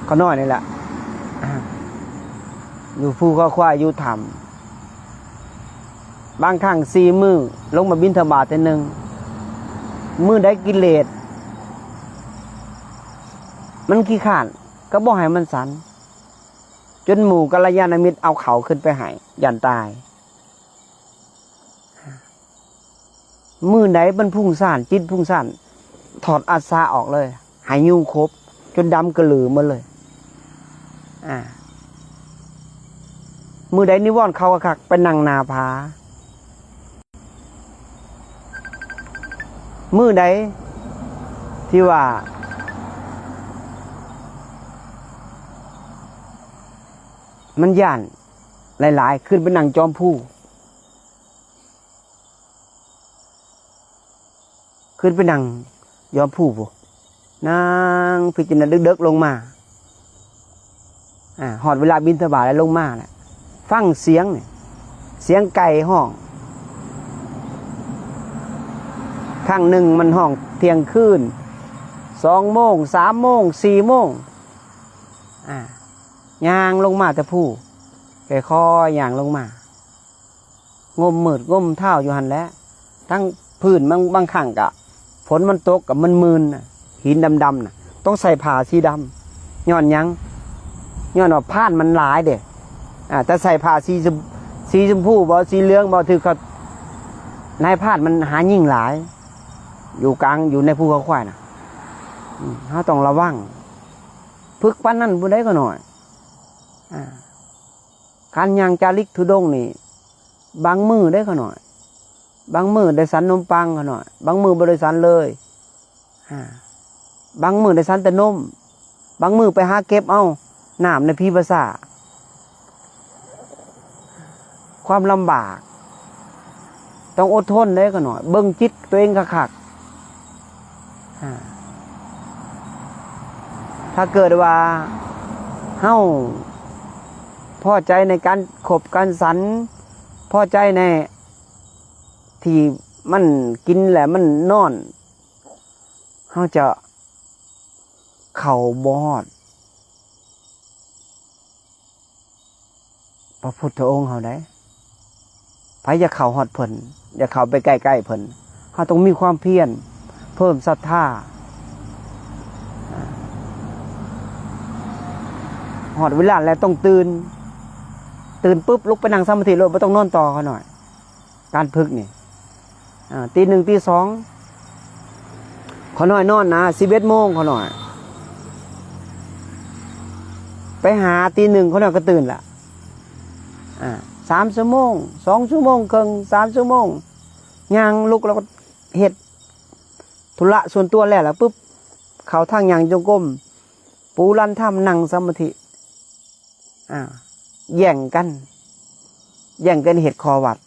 ຂ້ານ້ອຍນີ້ແຫຼະ, ອາ ຢູ່ພູເຂົາຄວາຍ ຢູ່ຖ້ຳ. ບາງຄັ້ງສີ່ມື້ລົງມາບິນທະບາດເທື່ອໜຶ່ງ. ມື້ໃດກິເລດມັນຂີ້ຄ້ານ ກໍບໍ່ໃຫ້ມັນສັນ, ຈົນໝູ່ກັນລະຍານະມິດເອົາເຂົ້າຂຶ້ນໄປໃຫ້ ຢ້ານຕາຍ. ມື້ໃດມັນຟຸ້ງສ້ານ, ຈິດຟຸ້ງສ້ານ, ຖອດອາສາອອກເລີຍ, ໃຫ້ຍຸງຂົບຈົນດຳກະລືໝົດເລີຍ. ອາ ມື້ໃດນິວອນເຂົ້າຄັກໆ ໄປນັ່ງໜ້າຜາ. ມື້ໃດທີ່ວ່າມັນຢ້ານຫຼາຍໆ ຂຶ້ນໄປນັ່ງຈອມພູ, ຂຶ້ນໄປນັ່ງຍອດພູພຸ້ນ, ນັ່ງພິຈາລະນາເດິກໆລົງມາ. ອາ ຮອດເວລາບິນທະບາດແລ້ວ ລົງມາແລ້ວ ຟັງສຽງນີ້, ສຽງໄກ່ຮ້ອງ. ຄັ້ງໜຶ່ງມັນຮ້ອງທ່ຽງຄືນ, ສອງໂມງ, ສາມໂມງ, ສີ່ໂມງ. ອາ ຍ່າງລົງມາແຕ່ພູ, ຄ່ອຍໆຍ່າງລົງມາ. ງົມມືດງົມເທົ້າຢູ່ຫັ້ນແຫຼະ. ທັງພື້ນບາງ ບາງຄັ້ງກະຝົນມັນຕົກກະມຶນໆນະ, ຫີນດຳໆນະ, ຕ້ອງໃສ່ຜ້າສີດຳ. ຍ້ອນຫຍັງ? ຍ້ອນວ່າພານມັນຫຼາຍເດ້. ອາ ແຕ່ໃສ່ຜ້າສີ ສີຊົມພູບໍ ສີເຫຼືອງບໍ ຖືກເຂົາ ນາຍພານມັນຫາຍິງຫຼາຍ ຢູ່ກາງ ຢູ່ໃນພູເຂົາຄວາຍນະ. ອືມ ເຮົາຕ້ອງລະວັງ, ຝຶກປານນັ້ນຜູ້ໃດກໍນ້ອຍ. ອາ ການຍ່າງຈາລິກທຸດົງນີ້ ບາງມື້ເດ້ຂ້ານ້ອຍ ບາງມື້ໄດ້ສັນນົມປັງຂ້ານ້ອຍ ບາງມື້ບໍ່ໄດ້ສັນເລີຍ. ອາ ບາງມື້ໄດ້ສັນແຕ່ນົມ ບາງມື້ໄປຫາເກັບເອົານ້ຳໃນຜີປາສາດ. ຄວາມລຳບາກ ຕ້ອງອົດທົນເດ້ຂ້ານ້ອຍ ເບິ່ງຈິດຕົວເອງຄັກໆ. ອາ ຖ້າເກີດວ່າເຮົາພໍໃຈໃນການຄົບການສັນ ພໍໃຈໃນທີ່ມັນກິນແລ້ວມັນນອນ ເຮົາຈະເຂົ້າບໍ່ຮອດພະພຸດທະອົງເຮົາໃດ. ໃຜຢາກເຂົ້າຮອດເພິ່ນ ຢາກເຂົ້າໄປໃກ້ໆເພິ່ນ ເຮົາຕ້ອງມີຄວາມພຽນ ເພີ່ມສັດທາ. ຮອດເວລາແລ້ວຕ້ອງຕື່ນ ຕື່ນປຶບລຸກໄປນັ່ງສະມາທິໂລດ ບໍ່ຕ້ອງນອນຕໍ່ຂ້ານ້ອຍ. ການຝຶກນີ້ ອາ ຕີໜຶ່ງ ຕີສອງ ຂ້ານ້ອຍນອນນະ ສິບເອັດໂມງຂ້ານ້ອຍ ໄປຫາຕີໜຶ່ງຂ້ານ້ອຍກໍຕື່ນລະ. ອາ ສາມຊົ່ວໂມງ ສອງຊົ່ວໂມງເຄິ່ງ ສາມຊົ່ວໂມງ ຍ່າງລຸກແລ້ວກໍເຮັດທຸລະສ່ວນຕົວແລ້ວລະປຶບ ເຂົ້າທາງຍ່າງຈົງກົມ ປູລັນທຳ ນັ່ງສະມາທິ. ອາ ແຍ່ງກັນ ແຍ່ງກັນເຮັດຂໍ້ວັດ.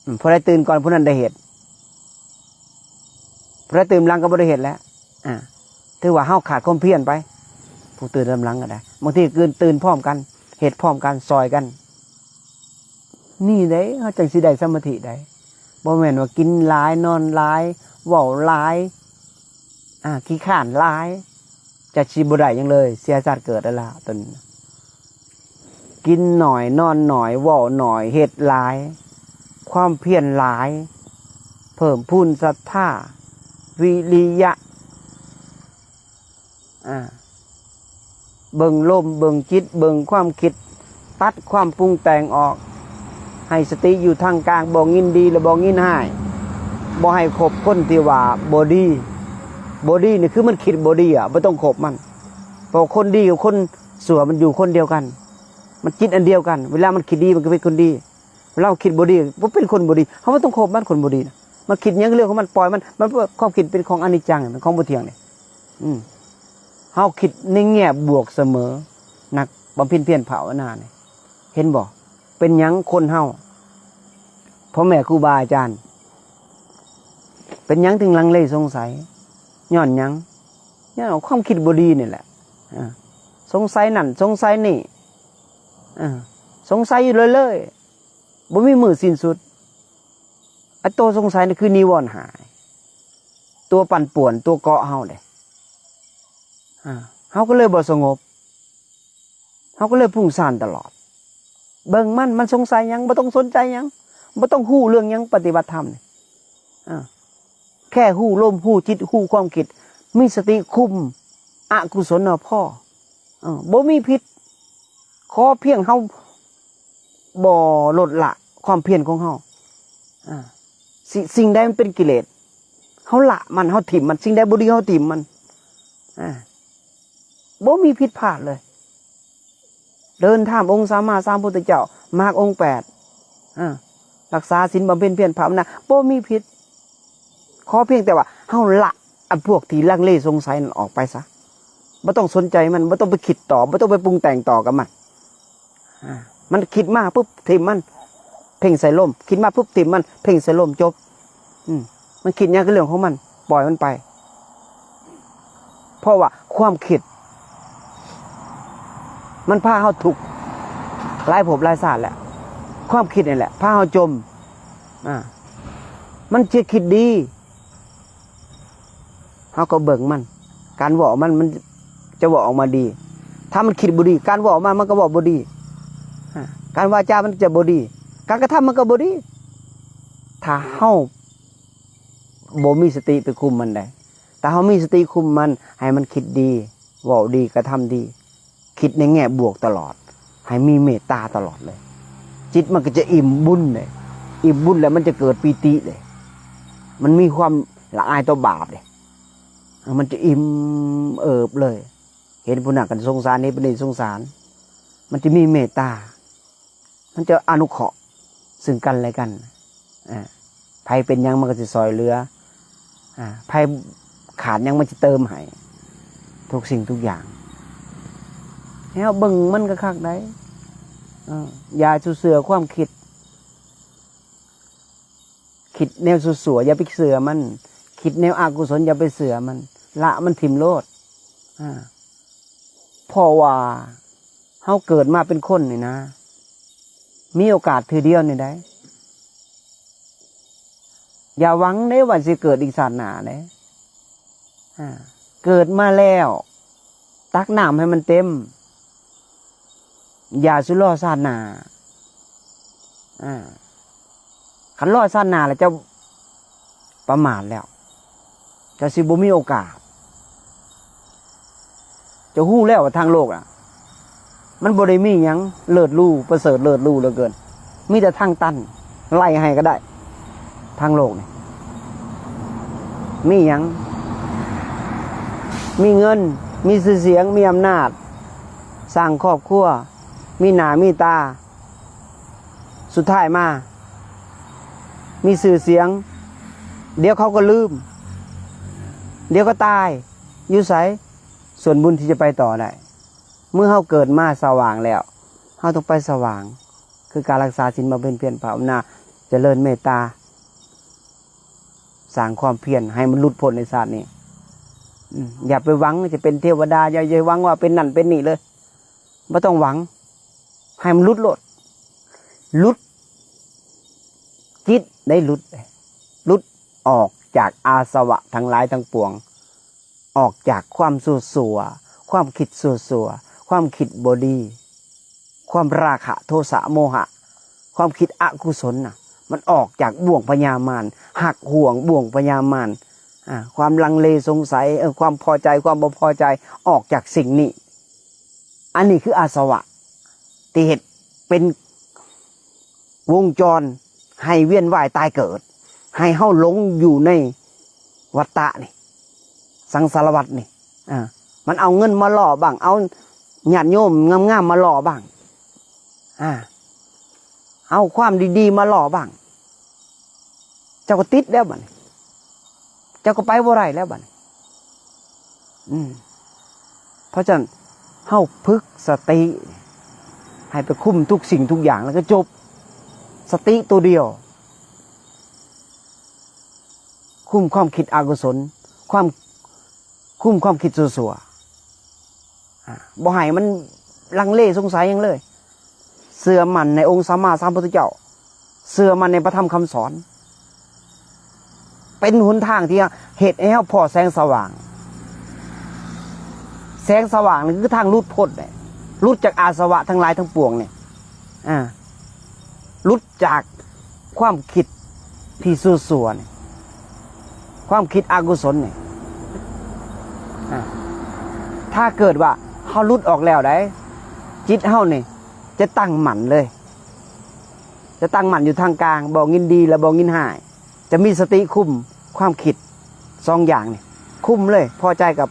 ອາ ຜູ້ໃດຕື່ນກ່ອນຜູ້ນັ້ນໄດ້ເຮັດ ຜູ້ໃດຕື່ນຫຼັງກໍບໍ່ໄດ້ເຮັດແລ້ວ. ອາ ຖືວ່າເຮົາຂາດຄວາມພຽນໄປ ຜູ້ຕື່ນນຳຫຼັງກໍໄດ້ ບາງທີຕື່ນ ຕື່ນພ້ອມກັນ ເຮັດພ້ອມກັນ ຊ່ອຍກັນ. ນີ້ເດ້ ເຮົາຈັ່ງຊິໄດ້ສະມາທິໄດ້ ບໍ່ແມ່ນວ່າກິນຫຼາຍ ນອນຫຼາຍ ເວົ້າຫຼາຍ ອາ ຂີ້ຄ້ານຫຼາຍ ຈະຊິບໍ່ໄດ້ຫຍັງເລີຍ ເສຍຊາດເກີດແລ້ວລະ. ຕົນກິນໜ້ອຍ ນອນໜ້ອຍ ເວົ້າໜ້ອຍ ເຮັດຫຼາຍ ຄວາມພຽນຫຼາຍ ເພີ່ມພູນສັດທາ ວິລິຍະ ອາ ເບິ່ງລົມ ເບິ່ງຈິດ ເບິ່ງຄວາມຄິດ ຕັດຄວາມປຸງແຕ່ງອອກ ໃຫ້ສະຕິຢູ່ທາງກາງ ບໍ່ຍິນດີ ແລະ ບໍ່ຍິນຮ້າຍ ບໍ່ໃຫ້ຄົບຄົນທີ່ວ່າບໍ່ດີ. ບໍ່ດີນີ້ຄືມັນຄິດບໍ່ດີອະ ບໍ່ຕ້ອງຄົບມັນ ເພາະຄົນດີກັບຄົນຊົ່ວມັນຢູ່ຄົນດຽວກັນ ມັນຈິດອັນດຽວກັນ. ເວລາມັນຄິດດີມັນກໍເປັນຄົນດີ ເວລາເຮົາຄິດບໍ່ດີ ບໍ່ເປັນຄົນບໍ່ດີ ເຮົາບໍ່ຕ້ອງຄົບມັນ ຄົນບໍ່ດີນະ. ມັນຄິດຫຍັງເລື່ອງຂອງມັນ ປ່ອຍມັນ ມັນ ຄວາມຄິດເປັນຂອງອະນິດຈັງ ຂອງບໍ່ທ່ຽງນີ້. ອືມ ເຮົາຄິດໃນແງ່ບວກສະເໝີ ນັກບຳເພັນພຽນພາວະນານີ້ ເຫັນບໍ່? ເປັນຫຍັງຄົນເຮົາ ພໍ່ແມ່ຄູບາອາຈານ ເປັນຫຍັງຈຶ່ງລັງເລສົງໄສ? ຍ້ອນຫຍັງ? ຍ້ອນຄວາມຄິດບໍ່ດີນີ້ແຫຼະ. ເອີ ສົງໄສນັ້ນສົງໄສນີ້ ເອີ ສົງໄສຢູ່ເລື້ອຍໆ ບໍ່ມີມື້ສິ້ນສຸດ. ໄອ້ໂຕສົງໄສນີ້ຄືນິວອນຫ້າ ຕົວປັ່ນປ່ວນ ຕົວເກາະເຮົາເດ້. ເຮົາກໍເລີຍບໍ່ສະຫງົບ ເຮົາກໍເລີຍຟຸ້ງຊານຕະຫຼອດ. ເບິ່ງມັນ ມັນສົງໄສຫຍັງ? ບໍ່ຕ້ອງສົນໃຈຫຍັງ ບໍ່ຕ້ອງຮູ້ເລື່ອງຫຍັງ ປະຕິບັດທຳນີ້. ເອີ ແຄ່ຮູ້ລົມ ຮູ້ຈິດ ຮູ້ຄວາມຄິດ ມີສະຕິຄຸມອະກຸສົນນະພໍ. ເອີ ບໍ່ມີຜິດ ຂໍພຽງເຮົາບໍ່ລົດລະຄວາມພຽນຂອງເຮົາ. ອາ ສິ່ງ ສິ່ງໃດມັນເປັນກິເລດ ເຮົາລະມັນ ເຮົາຖິ້ມມັນ ສິ່ງໃດບໍ່ດີເຮົາຖິ້ມມັນ. ອາ ບໍ່ມີຜິດພາດເລີຍ. ເດີນຕາມອົງສຳມາສຳພຸດທະເຈົ້າ ມາກອົງແປດ ອາ ຮັກສາສິນ ບຳເພັນພຽນພາວະນາ ບໍ່ມີຜິດ. ຂໍພຽງແຕ່ວ່າເຮົາລະອັນພວກທີ່ລັງເລສົງໄສນັ້ນອອກໄປຊະ. ບໍ່ຕ້ອງສົນໃຈມັນ ບໍ່ຕ້ອງໄປຄິດຕໍ່ ບໍ່ຕ້ອງໄປປຸງແຕ່ງຕໍ່ກັບມັນ. ອາ ມັນຄິດມາປຶບ ຖິ້ມມັນ ເພັ່ງໃສ່ລົມ ຄິດມາປຶບ ຖິ້ມມັນ ເພັ່ງໃສ່ລົມ ຈົບ. ອືມ ມັນຄິດຫຍັງກໍເລື່ອງຂອງມັນ ປ່ອຍມັນໄປ. ເພາະວ່າຄວາມຄິດ ມັນພາເຮົາທຸກຫຼາຍພົບຫຼາຍຊາດແລ້ວ. ຄວາມຄິດນີ້ແຫຼະພາເຮົາຈົມ. ອາ ມັນຈະຄິດດີ ເຮົາກໍເບິ່ງມັນ ການເວົ້າມັນ ມັນຈະເວົ້າອອກມາດີ. ຖ້າມັນຄິດບໍ່ດີ ການເວົ້າອອກມາມັນກໍເວົ້າບໍ່ດີ. ອາ ການວາຈາມັນຈະບໍ່ດີ ການກະທຳມັນກໍບໍ່ດີ ຖ້າເຮົາບໍ່ມີສະຕິໄປຄຸມມັນໄດ໋. ຖ້າເຮົາມີສະຕິຄຸມມັນ ໃຫ້ມັນຄິດດີ ເວົ້າດີ ກະທຳດີ ຄິດໃນແງ່ບວກຕະຫຼອດ ໃຫ້ມີເມດຕາຕະຫຼອດເລີຍ ຈິດມັນກໍຈະອີ່ມບຸນເດ້. ອີ່ມບຸນແລ້ວມັນຈະເກີດປີຕິເດ້ ມັນມີຄວາມລະອາຍຕໍ່ບາບເດ້ ມັນຈະອີ່ມເອີບເລີຍ. ເຫັນຜູ້ນັ້ນກໍສົງສານ ເຫັນຜູ້ນີ້ສົງສານ ມັນຈະມີເມດຕາ ມັນຈະອະນຸເຄາະ ຊຶ່ງກັນແລະກັນ. ອາ ໃຜເປັນຫຍັງມັນກໍຊິຊ່ອຍເຫຼືອ, ອາ ໃຜຂາດຫຍັງມັນຊິເຕີມໃຫ້ ທຸກສິ່ງທຸກຢ່າງ. ໃຫ້ເຮົາເບິ່ງມັນຄັກໆໄດ໋. ເອີ ຢ່າສູ່ເຊື່ອຄວາມຄິດ, ຄິດແນວຊົ່ວໆ ຢ່າໄປເຊື່ອມັນ, ຄິດແນວອະກຸສົນ ຢ່າໄປເຊື່ອມັນ, ລະມັນຖິ້ມໂລດ. ອາ ເພາະວ່າເຮົາເກີດມາເປັນຄົນນີ້ນະ ມີໂອກາດເທື່ອດຽວນີ້ໄດ໋. ຢ່າຫວັງເດ້ວ່າຊິເກີດອີກຊາດໜ້າເດ້. ອາ ເກີດມາແລ້ວ ຕັກນ້ຳໃຫ້ມັນເຕັມ, ຢ່າສູ່ລໍຊາດໜ້າ. ອາ ຄັນລໍຊາດໜ້າແລ້ວ ເຈົ້າປະໝາດແລ້ວ, ເຈົ້າຊິບໍ່ມີໂອກາດ. ເຈົ້າຮູ້ແລ້ວວ່າທາງໂລກນະ ມັນບໍ່ໄດ້ມີຫຍັງເລີດຫຼູປະເສີດເລີດຫຼູເຫຼືອເກີນ, ມີແຕ່ທາງຕັນ. ໄລ່ໃຫ້ກໍໄດ້, ທາງໂລກນີ້ມີຫຍັງ? ມີເງິນ, ມີຊື່ສຽງ, ມີອຳນາດ, ສ້າງຄອບຄົວ, ມີໜ້າມີຕາ, ສຸດທ້າຍມາມີຊື່ສຽງ, ດຽວເຂົາກໍລືມ, ດຽວກໍຕາຍ. ຢູ່ໃສ? ສ່ວນບຸນທີ່ຈະໄປຕໍ່ໄດ້. ເມື່ອເຮົາເກີດມາສະຫວ່າງແລ້ວ ເຮົາຕ້ອງໄປສະຫວ່າງ, ຄືການລັກສາສິນ ບຳເພັນພຽນ ພາວະນາ, ຈະເລີນເມດຕາ, ສ້າງຄວາມພຽນໃຫ້ມັນຫຼຸດພົ້ນໃນຊາດນີ້. ອາ ຢ່າໄປຫວັງຈະເປັນເທວະດາ, ຢ່າ ຢ່າຫວັງວ່າເປັນນັ້ນເປັນນີ້ເລີຍ, ບໍ່ຕ້ອງຫວັງ, ໃຫ້ມັນຫຼຸດໂລດ. ຫຼຸດ, ຈິດໄດ້ຫຼຸດ, ຫຼຸດອອກຈາກອາສະວະທັງຫຼາຍທັງປວງ, ອອກຈາກຄວາມຊົ່ວໆ, ຄວາມຄິດຊົ່ວໆ, ຄວາມຄິດບໍ່ດີ, ຄວາມລາຄະ ໂທສະ ໂມຫະ, ຄວາມຄິດອະກຸສົນນະ, ມັນອອກຈາກບ່ວງພະຍາມານ, ຮັກຫ່ວງບ່ວງພະຍາມານ, ອາ ຄວາມລັງເລສົງໄສ, ເອີ ຄວາມພໍໃຈ ຄວາມບໍ່ພໍໃຈ, ອອກຈາກສິ່ງນີ້. ອັນນີ້ຄືອາສະວະທີ່ເຮັດເປັນວົງຈອນໃຫ້ວຽນວ່າຍຕາຍເກີດ, ໃຫ້ເຮົາຫຼົງຢູ່ໃນວັດຕະນີ້, ສັງສາລະວັດນີ້. ອາ ມັນເອົາເງິນມາຫຼໍ່ບ້າງ, ເອົາຍາດໂຍມງາມໆມາຫຼໍ່ບ້າງ, ອາ ເອົາຄວາມດີໆມາຫຼໍ່ບ້າງ. ເຈົ້າກໍຕິດແລ້ວບັດນີ້, ເຈົ້າກໍໄປບໍ່ໄດ້ແລ້ວບັດນີ້. ອືມ ເພາະສະນັ້ນ ເຮົາຝຶກສະຕິໃຫ້ໄປຄຸມທຸກສິ່ງທຸກຢ່າງ ແລ້ວກໍຈົບ. ສະຕິໂຕດຽວ ຄຸມຄວາມຄິດອະກຸສົນ, ຄວາມ ຄຸມຄວາມຄິດຊົ່ວໆ, ອາ ບໍ່ໃຫ້ມັນລັງເລສົງໄສຫຍັງເລີຍ. ເຊື່ອໝັ້ນໃນອົງສຳມາສຳພຸດທະເຈົ້າ, ເຊື່ອໝັ້ນໃນພະທຳຄຳສອນ, ເປັນຫົນທາງທີ່ເຮັດໃຫ້ເຮົາພໍ້ແສງສະຫວ່າງ. ແສງສະຫວ່າງນີ້ຄືທາງຫຼຸດພົ້ນ, ຫຼຸດຈາກອາສະວະທັງຫຼາຍທັງປວງນີ້. ອາ ຫຼຸດຈາກຄວາມຄິດທີ່ຊົ່ວໆນີ້, ຄວາມຄິດອະກຸສົນນີ້. ອາ ຖ້າເກີດວ່າເຮົາຫຼຸດອອກແລ້ວໃດ໋, ຈິດເຮົານີ້ຈະຕັ້ງໝັ້ນເລີຍ, ຈະຕັ້ງໝັ້ນຢູ່ທາງກາງ, ບໍ່ຍິນດີ ແລະ ບໍ່ຍິນຮ້າຍ. ຈະມີສະຕິຄຸມຄວາມຄິດສອງຢ່າງນີ້, ຄຸມເລີຍ, ພໍໃຈກໍ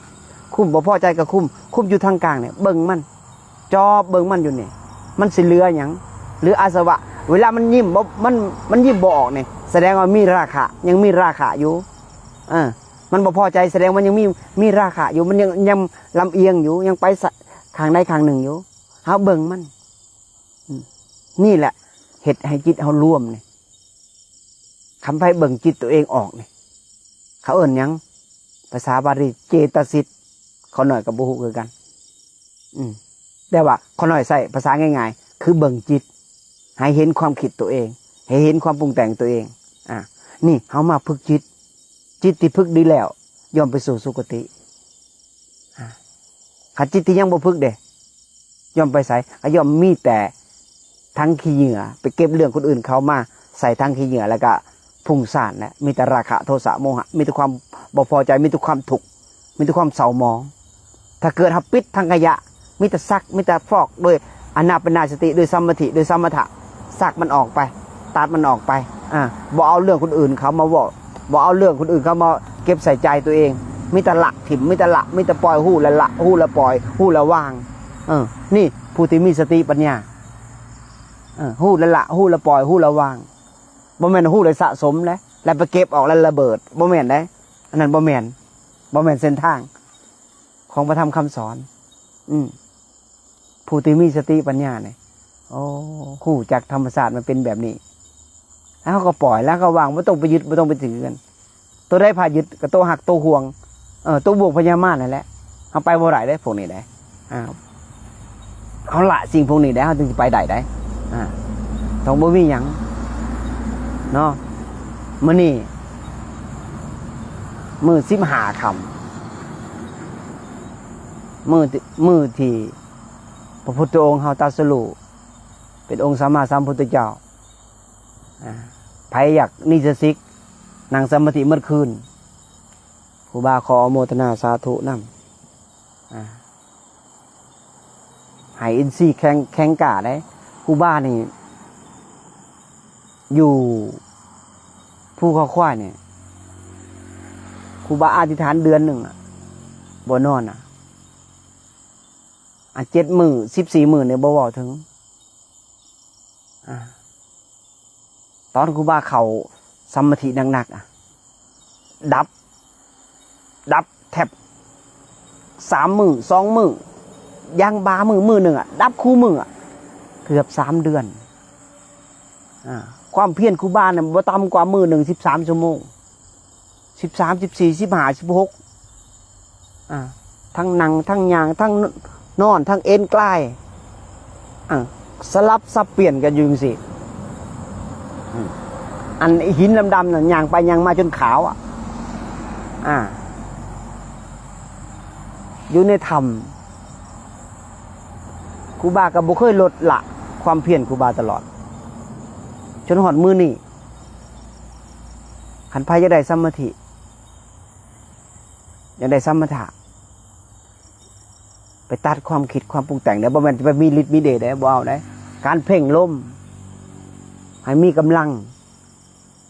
ຄຸມ, ບໍ່ພໍໃຈກໍຄຸມ, ຄຸມຢູ່ທາງກາງນີ້, ເບິ່ງມັນ, ຈອບເບິ່ງມັນຢູ່ນີ້, ມັນຊິເຫຼືອຫຍັງ? ເຫຼືອອາສະວະ. ເວລາມັນຍິ້ມບໍ່, ມັນ, ມັນຍິ້ມບໍ່ອອກນີ້, ສະແດງວ່າມີລາຄະ, ຍັງມີລາຄະຢູ່. ເອີ, ມັນບໍ່ພໍໃຈ, ສະແດງວ່າຍັງມີ, ມີລາຄະຢູ່, ມັນຍັງ, ຍັງລຳອຽງຢູ່, ຍັງໄປ ຂ້າງໃດຂ້າງໜຶ່ງຢູ່. ເຮົາເບິ່ງມັນ. ອືມ ນີ້ແຫຼະເຮັດໃຫ້ຈິດເຮົາລວມນີ້. ຄັນໃຜເບິ່ງຈິດຕົວເອງອອກນີ້ ເຂົາເອີ້ນຫຍັງ? ພາສາບາລີເຈຕະສິກ, ຂ້ານ້ອຍກໍບໍ່ຮູ້ຄືກັນ. ອືມ ແຕ່ວ່າຂ້ານ້ອຍໃຊ້ພາສາງ່າຍໆ ຄືເບິ່ງຈິດ, ໃຫ້ເຫັນຄວາມຄິດຕົວເອງ, ໃຫ້ເຫັນຄວາມປຸງແຕ່ງຕົວເອງ. ອາ ນີ້ເຮົາມາຝຶກຈິດ, ຈິດທີ່ຝຶກດີແລ້ວ ຍ່ອມໄປສູ່ສຸຄະຕິ. ອາ ຄັນຈິດທີ່ຍັງບໍ່ຝຶກເດ ຍ່ອມໄປໃສ? ກໍຍ່ອມມີແຕ່ຖັງຂີ້ເຫຍື້ອ, ໄປເກັບເລື່ອງຄົນອື່ນເຂົາມາໃສ່ຖັງຂີ້ເຫຍື້ອ ແລ້ວກໍຟຸ້ງຊານແຫຼະ, ມີແຕ່ລາຄະ ໂທສະ ໂມຫະ, ມີແຕ່ຄວາມບໍ່ພໍໃຈ, ມີແຕ່ຄວາມທຸກ, ມີແຕ່ຄວາມເສົ້າໝອງ. ຖ້າເກີດເຮົາປິດຖັງຂະຫຍະ, ມີແຕ່ຊັກ, ມີແຕ່ຟອກ ໂດຍອານາປານະສະຕິ, ໂດຍສະມາທິ, ໂດຍສະມະຖະ, ຊັກມັນອອກໄປ, ຕັດມັນອອກໄປ. ອາ ບໍ່ເອົາເລື່ອງຄົນອື່ນເຂົາມາເວົ້າ, ບໍ່ເອົາເລື່ອງຄົນອື່ນເຂົາມາເກັບໃສ່ໃຈຕົວເອງ, ມີແຕ່ລະຖິ້ມ, ມີແຕ່ລະ, ມີແຕ່ປ່ອຍ, ຮູ້ແລ້ວລະ, ຮູ້ແລ້ວປ່ອຍ, ຮູ້ແລ້ວວາງ. ເອີ ນີ້ຜູ້ທີ່ມີສະຕິປັນຍາ. ເອີ ຮູ້ແລ້ວລະ ຮູ້ແລ້ວປ່ອຍ ຮູ້ແລ້ວວາງ. ບໍ່ແມ່ນຮູ້ແລ້ວສະສົມເດ້ ແລ້ວໄປເກັບອອກແລ້ວລະເບີດ ບໍ່ແມ່ນເດ້. ອັນນັ້ນບໍ່ແມ່ນ ບໍ່ແມ່ນເສັ້ນທາງຂອງພະທຳຄຳສອນ. ອືມ ຜູ້ທີ່ມີສະຕິປັນຍານີ້ ໂອ້ ຮູ້ຈັກທຳມະຊາດມັນເປັນແບບນີ້ ແລ້ວເຮົາກໍປ່ອຍ ແລ້ວກໍວາງ ບໍ່ຕ້ອງໄປຍຶດ ບໍ່ຕ້ອງໄປຖືກັນ. ໂຕໃດພາຍຶດ ກໍໂຕຮັກໂຕຫວງ ເອີ ໂຕບ່ວງພະຍາມານນັ້ນແຫຼະ. ເຮົາໄປບໍ່ໄດ້ເດ້ພວກນີ້ເດ້. ອ່າ ເຮົາລະສິ່ງພວກນີ້ໄດ້ ເຮົາຈຶ່ງຊິໄປໄດ້ໄດ໋. ອ່າ ຕ້ອງບໍ່ມີຫຍັງເນາະ. ມື້ນີ້ມື້ສິບຫ້າຄ່ຳ ມື້ ມື້ທີ່ພະພຸດທະອົງເຮົາຕັດສະຮູ້ເປັນອົງສຳມາສຳພຸດທະເຈົ້າ. ອ່າ ໃຜຢາກນິສະສິກ ນັ່ງສະມາທິໝົດຄືນ ຄູບາຂໍອະໂມທະນາສາທຸນຳ. ອ່າ ໃຫ້ອິນຊີແຂງ ແຂງກ້າໄດ໋. ຄູບານີ້ຢູ່ພູເຂົາຄວາຍນີ້ ຄູບາອະທິຖານເດືອນໜຶ່ງອະ ບໍ່ນອນອະ. ອັນເຈັດມື້ ສິບສີ່ມື້ນີ້ບໍ່ເວົ້າເຖິງ. ອ່າ ຕອນຄູບາເຂົ້າສະມາທິໜັກໆ ອະ ດັບ ດັບແທບສາມມື້ ສອງມື້ ຢ່າງບາມື້ ມື້ໜຶ່ງອະ ດັບຄູ່ມື້ອະ ເກືອບສາມເດືອນ. ອ່າ ຄວາມພຽນຄູບານັ້ນບໍ່ຕ່ຳກວ່າມື້ໜຶ່ງສິບສາມຊົ່ວໂມງ. ສິບສາມ ສິບສີ່ ສິບຫ້າ ສິບຫົກ ອ່າ ທັງນັ່ງ ທັງຍ່າງ ທັງນອນ ທັງເອນກາຍ ອ່າ ສະຫຼັບສັບປ່ຽນກັນຢູ່ຈັ່ງຊີ້. ອືມ ອັນຫີນດຳໆນັ້ນ ຍ່າງໄປຍ່າງມາຈົນຂາວອະ. ອ່າ ຢູ່ໃນຖ້ຳ ຄູບາກໍບໍ່ເຄີຍລົດລະຄວາມພຽນຄູບາຕະຫຼອດ ຈົນຮອດມື້ນີ້. ຄັນໃຜຢາກໄດ້ສະມາທິ ຢາກໄດ້ສະມະຖະ ໄປຕັດຄວາມຄິດຄວາມປຸງແຕ່ງເດີ້. ບໍ່ແມ່ນຈະໄປມີລິດມີເດດເດີ້ ບໍ່ເອົາເດີ້. ການເພັ່ງລົມໃຫ້ມີກຳລັງ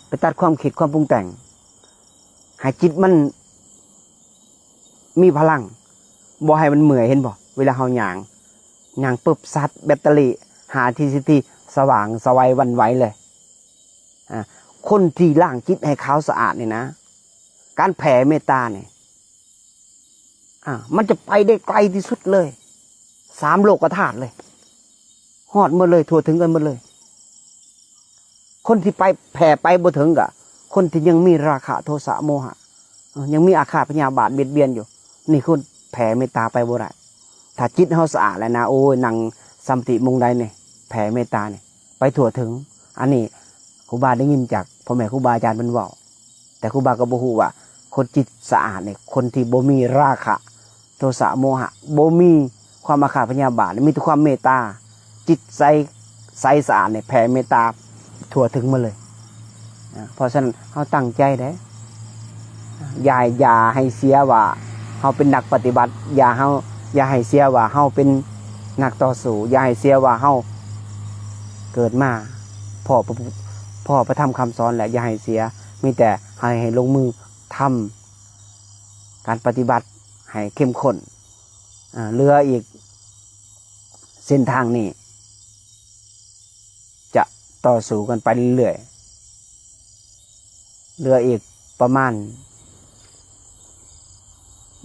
ໄປຕັດຄວາມຄິດຄວາມປຸງແຕ່ງ ໃຫ້ຈິດມັນມີພະລັງ ບໍ່ໃຫ້ມັນເມື່ອຍ. ເຫັນບໍ່ ເວລາເຮົາຍ່າງ ຍ່າງປຶບ ຊາດແບັດເຕີຣີ ຫ້ານາທີ ສິບນາທີ ສະຫວ່າງສະໄຫວ ຫວັ່ນໄຫວເລີຍ. ອ່າ ຄົນທີ່ລ້າງຈິດໃຫ້ຂາວສະອາດນີ້ນະ ການແຜ່ເມດຕານີ້ ອ່າ ມັນຈະໄປໄດ້ໄກທີ່ສຸດເລີຍ ສາມໂລກະທາດເລີຍ ຮອດໝົດເລີຍ ທົ່ວເຖິງກັນໝົດເລີຍ. ຄົນທີ່ໄປ ແຜ່ໄປບໍ່ເຖິງກະ ຄົນທີ່ຍັງມີລາຄະ ໂທສະ ໂມຫະ ເອີ ຍັງມີອາຄາດພະຍາບາດບຽດບຽນຢູ່ ນີ້ຄືແຜ່ເມດຕາໄປບໍ່ໄດ້. ຖ້າຈິດເຮົາສະອາດແລ້ວນະ ໂອ້ຍ ນັ່ງສະມາທິໂມງໃດນີ້ ແຜ່ເມດຕານີ້ໄປທົ່ວເຖິງ. ອັນນີ້ຄູບາໄດ້ຍິນຈາກພໍ່ແມ່ຄູບາອາຈານເພິ່ນເວົ້າ ແຕ່ຄູບາກໍບໍ່ຮູ້ວ່າຄົນຈິດສະອາດນີ້ ຄົນທີ່ບໍ່ມີລາຄະ ໂທສະ ໂມຫະ ບໍ່ມີຄວາມອາຄາດພະຍາບາດ ມີແຕ່ຄວາມເມດຕາ ຈິດໃສ ໃສສະອາດນີ້ ແຜ່ເມດຕາທົ່ວເຖິງໝົດເລີຍ. ອ່າ ເພາະສະນັ້ນເຮົາຕັ້ງໃຈເດ້ ຢ່າ ຢ່າໃຫ້ເສຍວ່າເຮົາເປັນນັກປະຕິບັດ ຢ່າເຮົາ ຢ່າໃຫ້ເສຍວ່າເຮົາເປັນນັກຕໍ່ສູ້ ຢ່າໃຫ້ເສຍວ່າເຮົາເກີດມາພໍ້ ພໍ້ພະທຳຄຳສອນ ແລະ ຢ່າໃຫ້ເສຍ ມີແຕ່ໃຫ້ ໃຫ້ລົງມືທຳການປະຕິບັດໃຫ້ເຂັ້ມຂຸ້ນ. ອ່າ ເຫຼືອອີກເສັ້ນທາງນີ້ຈະຕໍ່ສູ້ກັນໄປເລື້ອຍໆ ເຫຼືອອີກປະມານ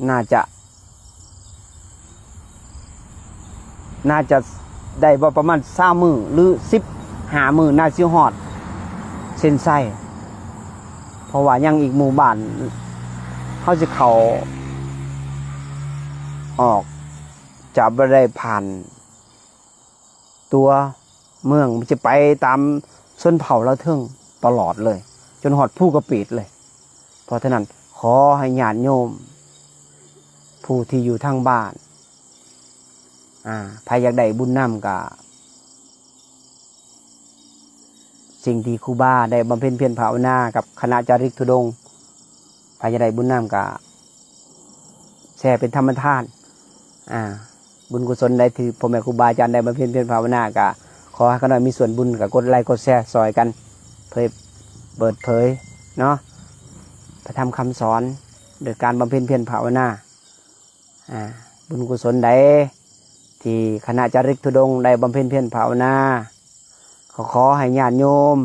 ໜ້າຈະ ໜ້າຈະໄດ້ບໍ່ປະມານຊາວມື້ ຫຼື ສິບຫ້າມື້ ໜ້າຊິຮອດເສັ້ນໄຊ ເພາະວ່າຍັງອີກໝູ່ບ້ານ ເຮົາຊິເຂົ້າອອກ ຈະບໍ່ໄດ້ຜ່ານຕົວເມືອງ ມັນຈະໄປຕາມຊົນເຜົ່າລາວເທິງຕະຫຼອດເລີຍ ຈົນຮອດພູກະປີດເລີຍ. ເພາະສະນັ້ນ ຂໍໃຫ້ຍາດໂຍມຜູ້ທີ່ຢູ່ທາງບ້ານ ອ່າ ໃຜຢາກໄດ້ບຸນນຳກະ ສິ່ງທີ່ຄູບາໄດ້ບຳເພັນພຽນພາວະນາກັບຄະນະຈາລິກທຸດົງ ໃຜຢາກໄດ້ບຸນນຳກະແຊເປັນທຳມະທານ. ອ່າ ບຸນກຸສົນໃດທີ່ພໍ່ແມ່ຄູບາອາຈານໄດ້ບຳເພັນພຽນພາວະນາ ກະຂໍໃຫ້ຂ້ານ້ອຍມີສ່ວນບຸນ ກະກົດໄລກົດແຊຊ່ອຍກັນເຜີຍ ເປີດເຜີຍເນາະ ພະທຳຄຳສອນ ໂດຍການບຳເພັນພຽນພາວະນາ. ອ່າ ບຸນກຸສົນໃດທີ່ຄະນະຈາລິກທຸດົງໄດ້ບຳເພັນພຽນພາວະນາ ຂໍໃຫ້ຍາດໂຍມ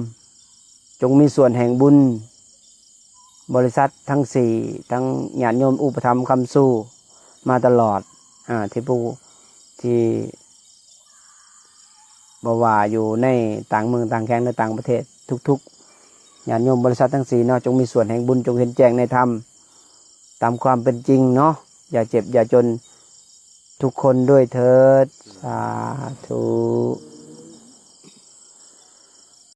ຈົ່ງມີສ່ວນແຫ່ງບຸນ ບໍລິສັດທັງສີ່ ທັງຍາດໂຍມອຸປະຖຳຄ້ຳຊູມາຕະຫຼອດ ອາ ທີ່ຜູ້ ທີ່ ບໍ່ວ່າຢູ່ໃນຕ່າງເມືອງຕ່າງແຂວງ ແລະ ຕ່າງປະເທດ ທຸກໆຍາດໂຍມບໍລິສັດທັງສີ່ເນາະ ຈົ່ງມີສ່ວນແຫ່ງບຸນ ຈົ່ງເຫັນແຈ້ງໃນທຳຕາມຄວາມເປັນຈິງເນາະ ຢ່າເຈັບຢ່າຈົນທຸກຄົນດ້ວຍເທີດ ສາທຸ.